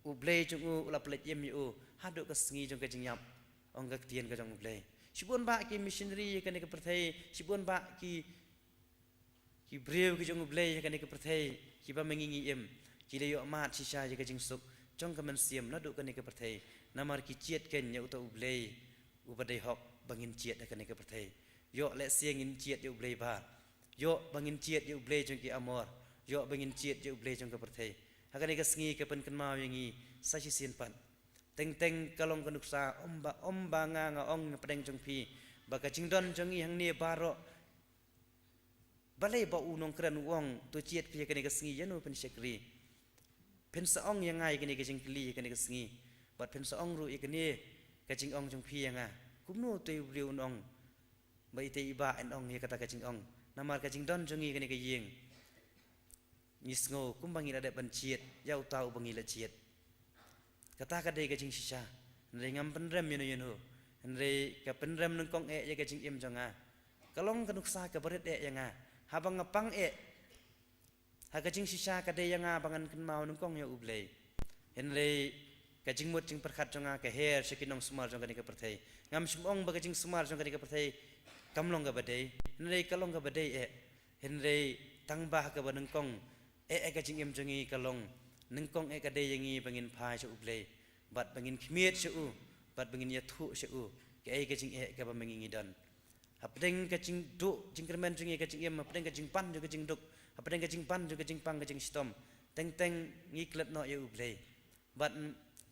U Blei jong u u la pynleit im ïa u haduh ka sngi jong ka jingïap, ong ka ktien ka jong U Blei. Shibun bah ki missionary ha kane ka pyrthei, shibun bah ki, ki briew ki jong U Blei ha kane ka pyrthei, kiba ma ngi ngi im, ki la ïoh mad shisha ïa ka jingsuk jong ka mynsiem naduh kane ka pyrthei. Namar ki jied keiñ ïa uta U Blei uba dei hok ba ngin jied ha kane ka pyrthei. Ïoh lehse ngin jied ïa U Blei bah. Ïoh ba ngin jied ïa U Blei jong ki Amor. Ïoh ba ngin jied ïa U Blei jong ka pyrthei. Ha kane ka sngi ka pynkynmaw ïa ngi sa shisien pat. Teng teng ka long ka nuksa, ym ba, ym ba nga nga ong hapdeng jong phi ba ka jingdon jong ngi hangne baroh. Balei ba u nongkren u ong, to jied phi ha kane ka sngi, ïano phin shakri? Phin sa ong ïa nga ïa kane ka jingkylli ha kane ka sngi. Bad phin sa ong ruh ïa kane ka jingong jong phi ïa nga, kumno te u briew un ong ba ite i bah in ong ïa kata ka jingong? Namar ka jingdon jong ngi ha kane ka ïing, ngi sngew kumba ngi la dep ban jied ïa uta uba ngi la jied. Kata ka dei ka jingshisha. Hynrei ngam pynrem ïano ïano. Hynrei ka pynrem nyngkong eh ïa ka jingim jong nga. Ka long ka nuksa kaba rit eh ïa nga. Haba nga pang eh, ha ka jingshisha ka dei ïa nga ba ngan kynmaw nyngkong ïa U Blei. Hynrei ka jingmut jingpyrkhat jong nga ka her sha ki nongsumar jong kane ka pyrthei. Ngam shym ong ba ka jingsumar jong kane ka pyrthei kam long kaba dei. Hynrei ka long kaba dei eh. Hynrei tang ba ha kaba nyngkong eh, eh ka jingim jong ngi ka long, nyngkong eh ka dei ïa ngi ba ngin phai sha U Blei, bad ba ngin khmied sha u, bad ba ngin ïathuh sha u kaei ka jingeh kaba ma ngi ngi don. Hapdeng ka jingduk jingkyrmen jong ngi ka jingim, hapdeng ka jingpan jong ka jingduk, hapdeng ka jingpan jong ka jingpang ka jingshitom, teng teng ngi klet noh ïa U Blei. Bad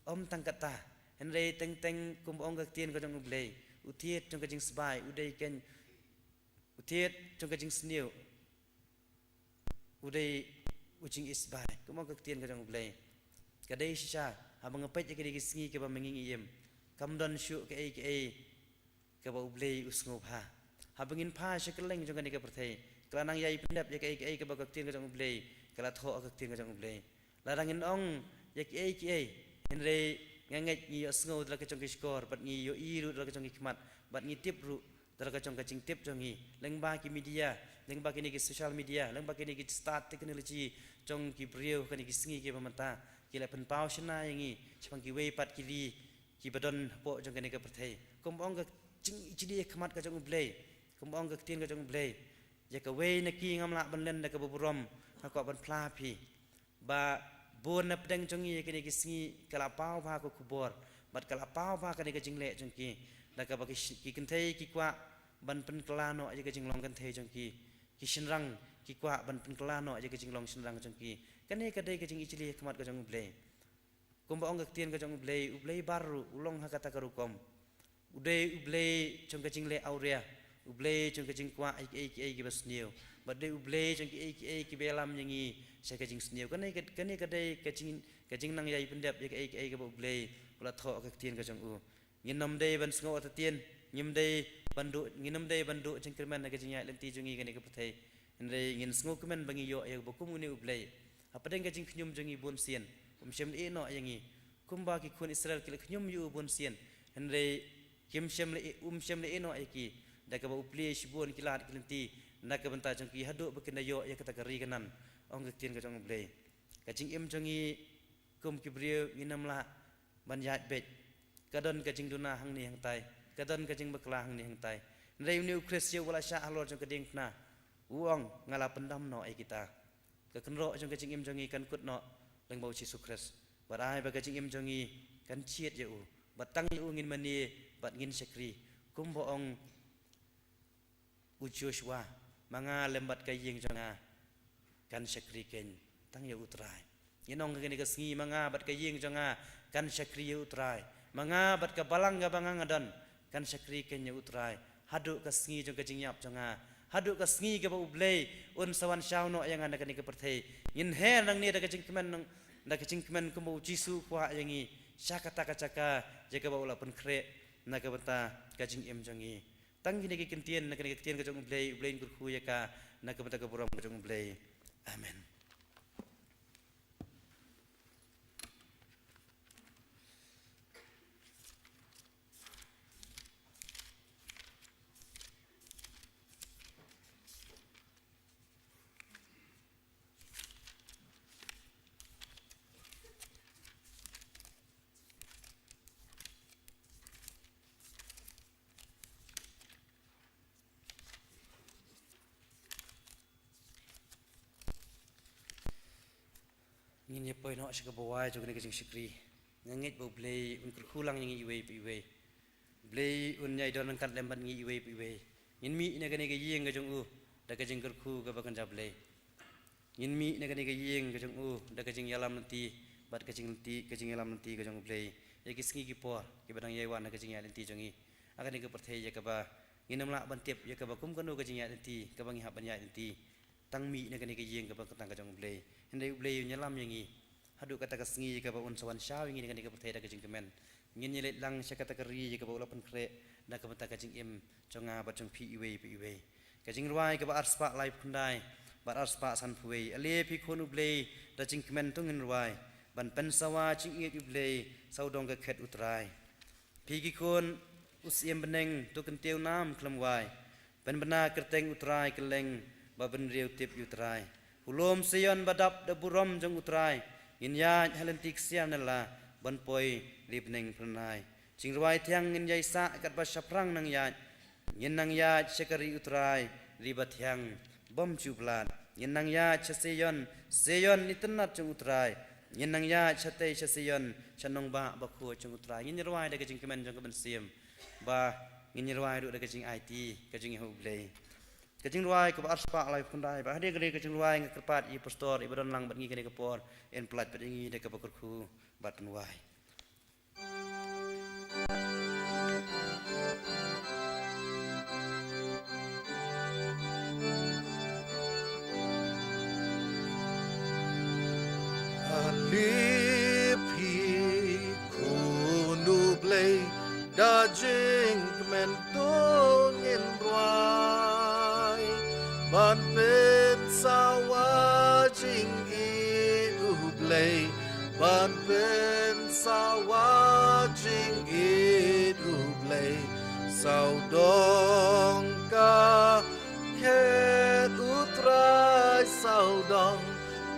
ym tang kata, hynrei teng teng kumba ong ka ktien ka jong U Blei, u thied jong ka jingsbai u dei keiñ, u thied jong ka jingsniew u dei u jingisbai, kumba ong ka ktien ka jong U Blei. Ka dei shisha, haba nga peit ïa kine ki sngi kiba ma ngi ngi im, kam don shuh kaei kaei kaba U Blei u sngewbha. Haba ngin phai sha kylleng jong kane ka pyrthei, ka la nang ïai pyndep ïa kaei kaei kaba ka ktien ka jong U Blei ka la thoh, ka ktien ka jong U Blei. Lada ngin ong ïa kiei kiei, hynrei nga ngeit ngi ïohsngew da la ka jong ki shkor, bad ngi ïohi ruh da la ka jong ki khmat, bad ngi tip ruh da la ka jong ka jingtip jong ngi. Lyngba ki media, lyngba kine ki social media, lyngba kine ki stad technology jong ki briew kane ki sngi kiba mynta, ki la pynpaw shynna ïa ngi shaphang kiwei pat ki ri kiba don hapoh jong kane ka pyrthei. Kumba ong ka jingijli khmat ka jong U Blei, kumba ong ka ktien ka jong U Blei, ïa kawei na ki ngam lah ban len da kaba burom, nga kwah ban phla phi ba bun na pdeng jong ngi ïa kine ki sngi ka la paw bha ka khubor, bad ka la paw bha kane ka jingleh jong ki, da kaba ki, ki kynthei ki kwah ban pynkylla noh ïa ka jinglong kynthei jong ki, ki shynrang ki kwah ban pynkylla noh ïa ka jinglong shynrang jong ki. Kane ka dei ka jingijli khmat ka jong U Blei. Kumba ong ka ktien ka jong U Blei, U Blei baroh u long ha kata ka rukom. U dei U Blei jong ka jingleh awria, U Blei jong ka jingkwah ïa kiei kiei kiba sniew, bad dei U Blei jong kiei kiei kiba ïalam ïa ngi sha ka jingsniew. Kane ka, kane ka dei ka jing, ka jingnang ïai pyndep ïa kiei kiei kaba U Blei u la thoh ha ka ktien ka jong u. Ngin ym dei ban sngew artatien, ngim dei ban duh, ngin ym dei ban duh jingkyrmen ha ka jingïaid lynti jong ngi kane ka pyrthei. Hynrei ngin sngewkmen ba ngi ïoh ïa uba kum une U Blei. Hapdeng ka jingkhñium jong ngi bunsien, um shym la ïehnoh ïa ngi. Kumba ki khun Israel ki la khñium ïa u bunsien, hynrei kim shym la ïeh, um shym la ïehnoh ïa ki, da kaba u plie shibun ki lad ki lynti na ka bynta jong ki haduh ba kin da ïoh ïa kata ka ri Kanaan, ong ka ktien ka jong U Blei. Ka jingim jong ngi kum ki briew ngin ym lah ban ïaid beit. Ka don ka jingduna hangne hangtai, ka don ka jingbakla hangne hangtai. Hynrei une U Khrist ïa uba la shah halor jong ka diengphna, U ong, nga la pyndam noh ïa kita. Ka kynroh jong ka jingim jong ngi kan kut noh lyngba U Jisu Khrist. Bad ai ba ka jingim jong ngi kan jied ïa u. Bad tang ïa u ngin mane, bad ngin shakri. Kumba ong u Joshua, ma nga lem bad ka ïing jong nga kan shakri keiñ tang ïa U Trai. Ngin ong ha kane ka sngi, ma nga bad ka ïing jong nga kan shakri ïa U Trai. Ma nga bad ka balang kaba nga nga don kan shakri keiñ ïa U Trai. Haduh ka sngi jong ka jingïap jong nga, haduh ka sngi kaba U Blei un sa wan shaw noh ïa nga na kane ka pyrthei. Ngin her nangne da ka jingkmen, da ka jingkmen kumba U Jisu u kwah ïa ngi, sha kata ka jaka ïa kaba u la pynkhreh na ka bynta ka jingim jong ngi. Tang kine ki ktien, na kane ka ktien ka jong U Blei, U Blei un kyrkhu ïa ka na ka bynta ka burom ka jong U Blei. Amen. Ngin ïa poi noh sha kaba wai jong kane ka jingshakri. Nga ngeit ba U Blei un kyrkhu lang ïa ngi iwei pa iwei. U Blei un ïai don ryngkat lem bad ngi iwei pa iwei. Ngin mih na kane ka ïing ka jong u da ka jingkyrkhu kaba kynja Blei. Ngin mih na kane ka ïing ka jong u da ka jingïalam lynti bad ka jinglynti, ka jingïalam lynti ka jong U Blei ïa ki sngi ki por kiba dang ïai wan ha ka jingïaid lynti jong ngi ha kane ka pyrthei, ïa kaba ngin ym lah ban tip ïa kaba kum kano ka jingïaid lynti kaba ngi hap ban ïaid lynti. Tang mih na kane ka ïing kaba kyntang ka jong U Blei. Hynrei U Blei un ïalam ïa ngi haduh kata ka sngi kaba un sa wan shaw ïa ngi na kane ka pyrthei da ka jingkmen. Ngin ïa leit lang sha kata ka ri ïa kaba u la pynkhreh na ka bynta ka jingim jong nga bad jong phi iwei pa iwei. Ka jingrwai kaba arspah laiphew khyndai bad arspah sanphew wei. Ale phi khun U Blei, da jingkmen to ngin rwai, ban pynsawa jingïeit U Blei, sawdong ka khet U Trai. Phi ki khun u syiem bneng, to kyntiew nam khlem wai. Pynbna kyrteng U Trai kylleng, ba bynriew tip ïa U Trai. U lum Sion ba dap da burom jong U Trai, ngin ïaid ha lynti ksiar ne la, ban poi ri bneng phyrnai. Jingrwai thiang ngin ïai sah katba shaphrang nang ïaid. Ngin nang ïaid sha ka ri U Trai, ri ba thiang bym ju blad. Ngin nang ïaid sha Sion, Sion itynnad jong U Trai. Ngin nang ïaid shatei sha Sion, sha nongbah bakhuid jong U Trai. Ngin ïa rwai da ka jingkmen jong ka mynsiem, ba ngin ïa rwai ruh da ka jingaiti ka jong ngi ha U Blei. Ka jingrwai kaba arspah laiphew khyndai. Bad hadien kane ka jingrwai nga kyrpad ïa i pastor iba don lang bad ngi kane ka por, in pyllait bad ïa ngi da kaba kyrkhu bad pynwai. Ale phi khun U Blei, da jingkmen to ngin rwai, ban pynsawa jingïeit U Blei, ban pynsawa jingïeit U Blei. Sawdong ka khet U Trai, sawdong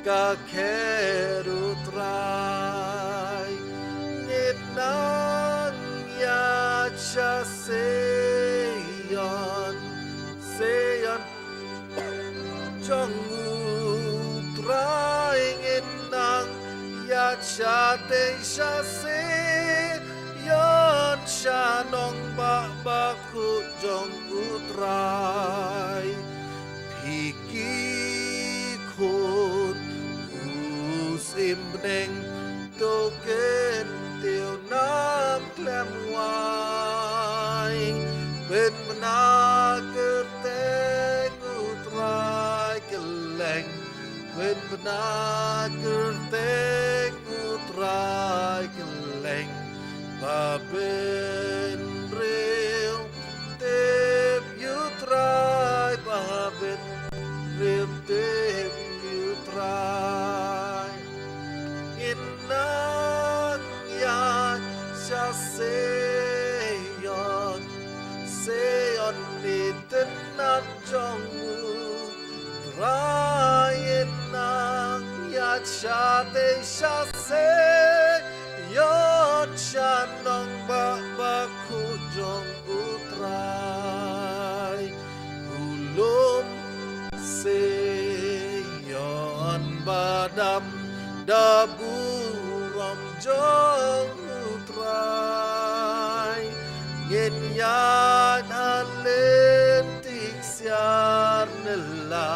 ka khet U Trai. Ngin nang ïaid sha Sion, Sion jong U Trai. Ngin nang ïaid shatei sha Sion, sha nongbah bakhuid jong U Trai. Phi ki khun u syiem bneng, to kyntiew nam khlem wai. Pynbna kyrteng U Trai kylleng, pynbna kyrteng U Trai kylleng, ba bynriew tip ïa U Trai, ba bynriew tip ïa U Trai. Ngin nang ïaid sha Sion, Sion itynnad jong U Trai. Ngin nang ïaid shatei sha Sion, sha nongbah bakhuid jong U Trai. U lum Ba dam da burom jong U Trai. Ngin ïaid ha lynti ksiar nylla.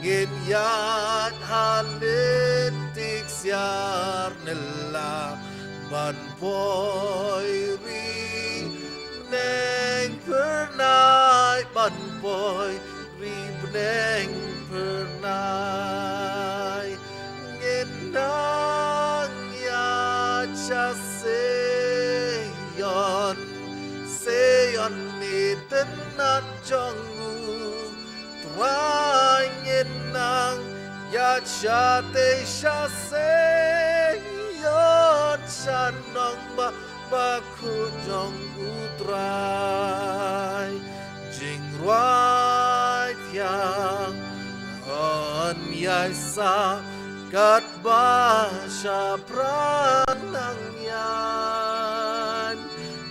Ngin ïaid ha lynti ksiar nylla. Ban poi ri bneng phyrnai, ban poi ri bneng phyrnai. Ngin nang ïaid sha Sion, Sion i tynnat jong U Trai. Ngin nang ïaid shatei sha Sion, sha nongbah bakhuid jong U Trai. Jingrwai thiang yn ïai sah katba shaphrang nang ïaid.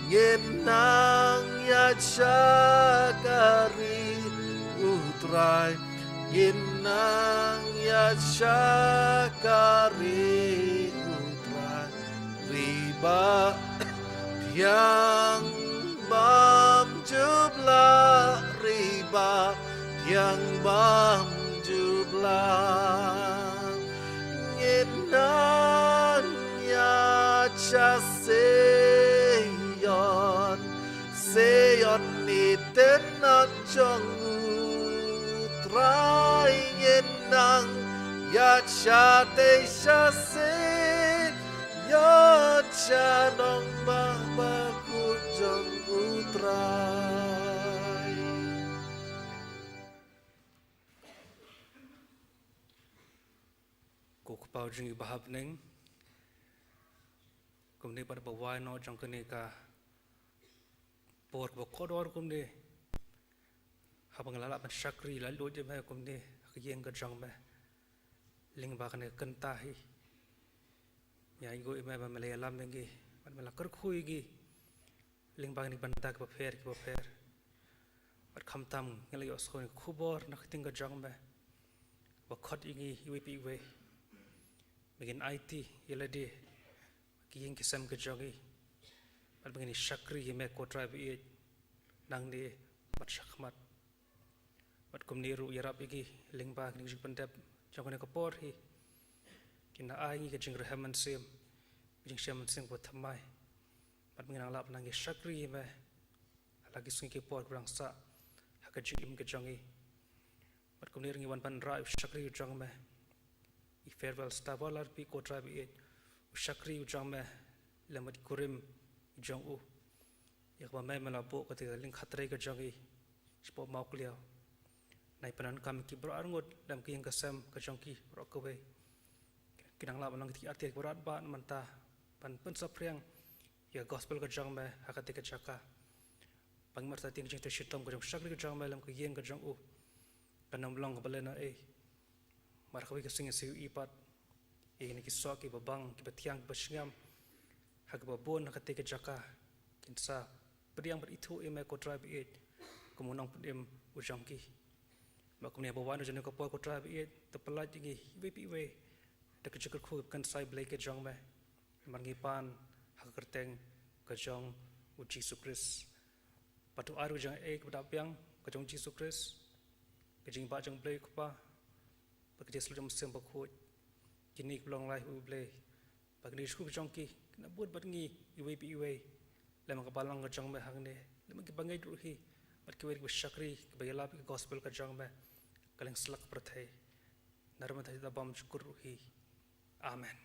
Ngin nang ïaid sha ka ri U Trai. Ngin nang ïaid sha ka ri U Trai. Ri ba thiang bymjublah, ri ba thiang bymjublah. Ngin nang ïaid sha Sion, Sion i tynnat jong U Trai. Ngin nang ïaid shatei sha Sion, sha nongbah bakhuid jong U Trai. Ko Kpa jong ngi ba ha bneng, kumne pat ba wai noh jong kane ka por kaba kordor kumne, haba nga la lah ban shakri la lut ïa Me kumne ha ka ïing ka jong Me. Lyngba kane ka kynta hi, nga ainguh ïa Me ba Me la ïalam ïa ngi bad Me la kyrkhu ïa ngi lyngba kine ki bynta kiba pher kiba pher. Bad khamtam ngi la ïohsngew ïa ka khubor na ka ktien ka jong Me ba khot ïa ngi iwei pa iwei ba ngin aiti ïa lade, ki ïing ki sem ki jong ngi, bad ba ngin ïa shakri ïa Me ko Trai ba ïeit, nangne bad shakhmat. Bad kumne ruh ïarap ïa ngi lyngba kine ki jingpyndep jong kane ka por hi, kin ai ïa ngi ka jingrhem mynsiem, ka jingshem mynsiem kaba thymmai, bad ba ngin nang lah ban nang ïa shakri ïa Me ha la ki sngi ki por kiba dang sah ha ka jingim ka jong ngi. Bad kumne ruh ngi wan ban rah ïa u shakri u jong Me, i Farewell Star Ballard Peak ko Trai ba ïeit, u shakri u jong Me lem bad i kurim u jong u, ïa kaba Me Me la buh kata ka lyngkha trei ka jong ngi shapoh Mawkliaw. Nai pyndonkam ïa ki baroh arngut lem ka ïing ka sem ka jong ki baroh kawei, kin nang lah ban long kita ki artylli kiba radbah na mynta ban pynsaphriang ïa ka gospel ka jong Me ha kata ka jaka. Ba ngi marsa tieng jingthoh shitom ka jong u shakri ka jong Me lem ka ïing ka jong u kan ym long kaba lehnohei. Mar kawei ka sngi shu i pat ïa kine ki soh kiba bang, kiba thiang, kiba shngiam ha kaba bun ha kata ka jaka, kin sa pdiang bad ithuh ïa Me ko Trai ba ïeit kum u nongpynim u jong ki. Bad kumne ba wan u jong ka por ko Trai ba ïeit, to pyllait ïa ngi iwei pa iwei da ka jingkyrkhu kaba kynsai Blei ka jong Me. Namar ngi pan ha ka kyrteng ka jong u Jisu Khrist. Bad to ai ruh ka jingaiei kaba dap biang ka jong u Jisu Khrist, ka jingbah jong Blei u Kpa, bad ka jingslip jong u Mynsiem Bakhuid, kine kiba long lai ha U Blei, ba kine ki jingkyrkhu ka jong ki kin ïa bud bad ngi iwei pa iwei lem ha ka balang ka jong Me hangne, lem bad kiba ngeit ruh hi bad kiwei kiba shakri kiba ïalap ïa ka gospel ka jong Me ha kylleng satlak pyrthei. Nara mynta da bam jukut ruh hi. Amen.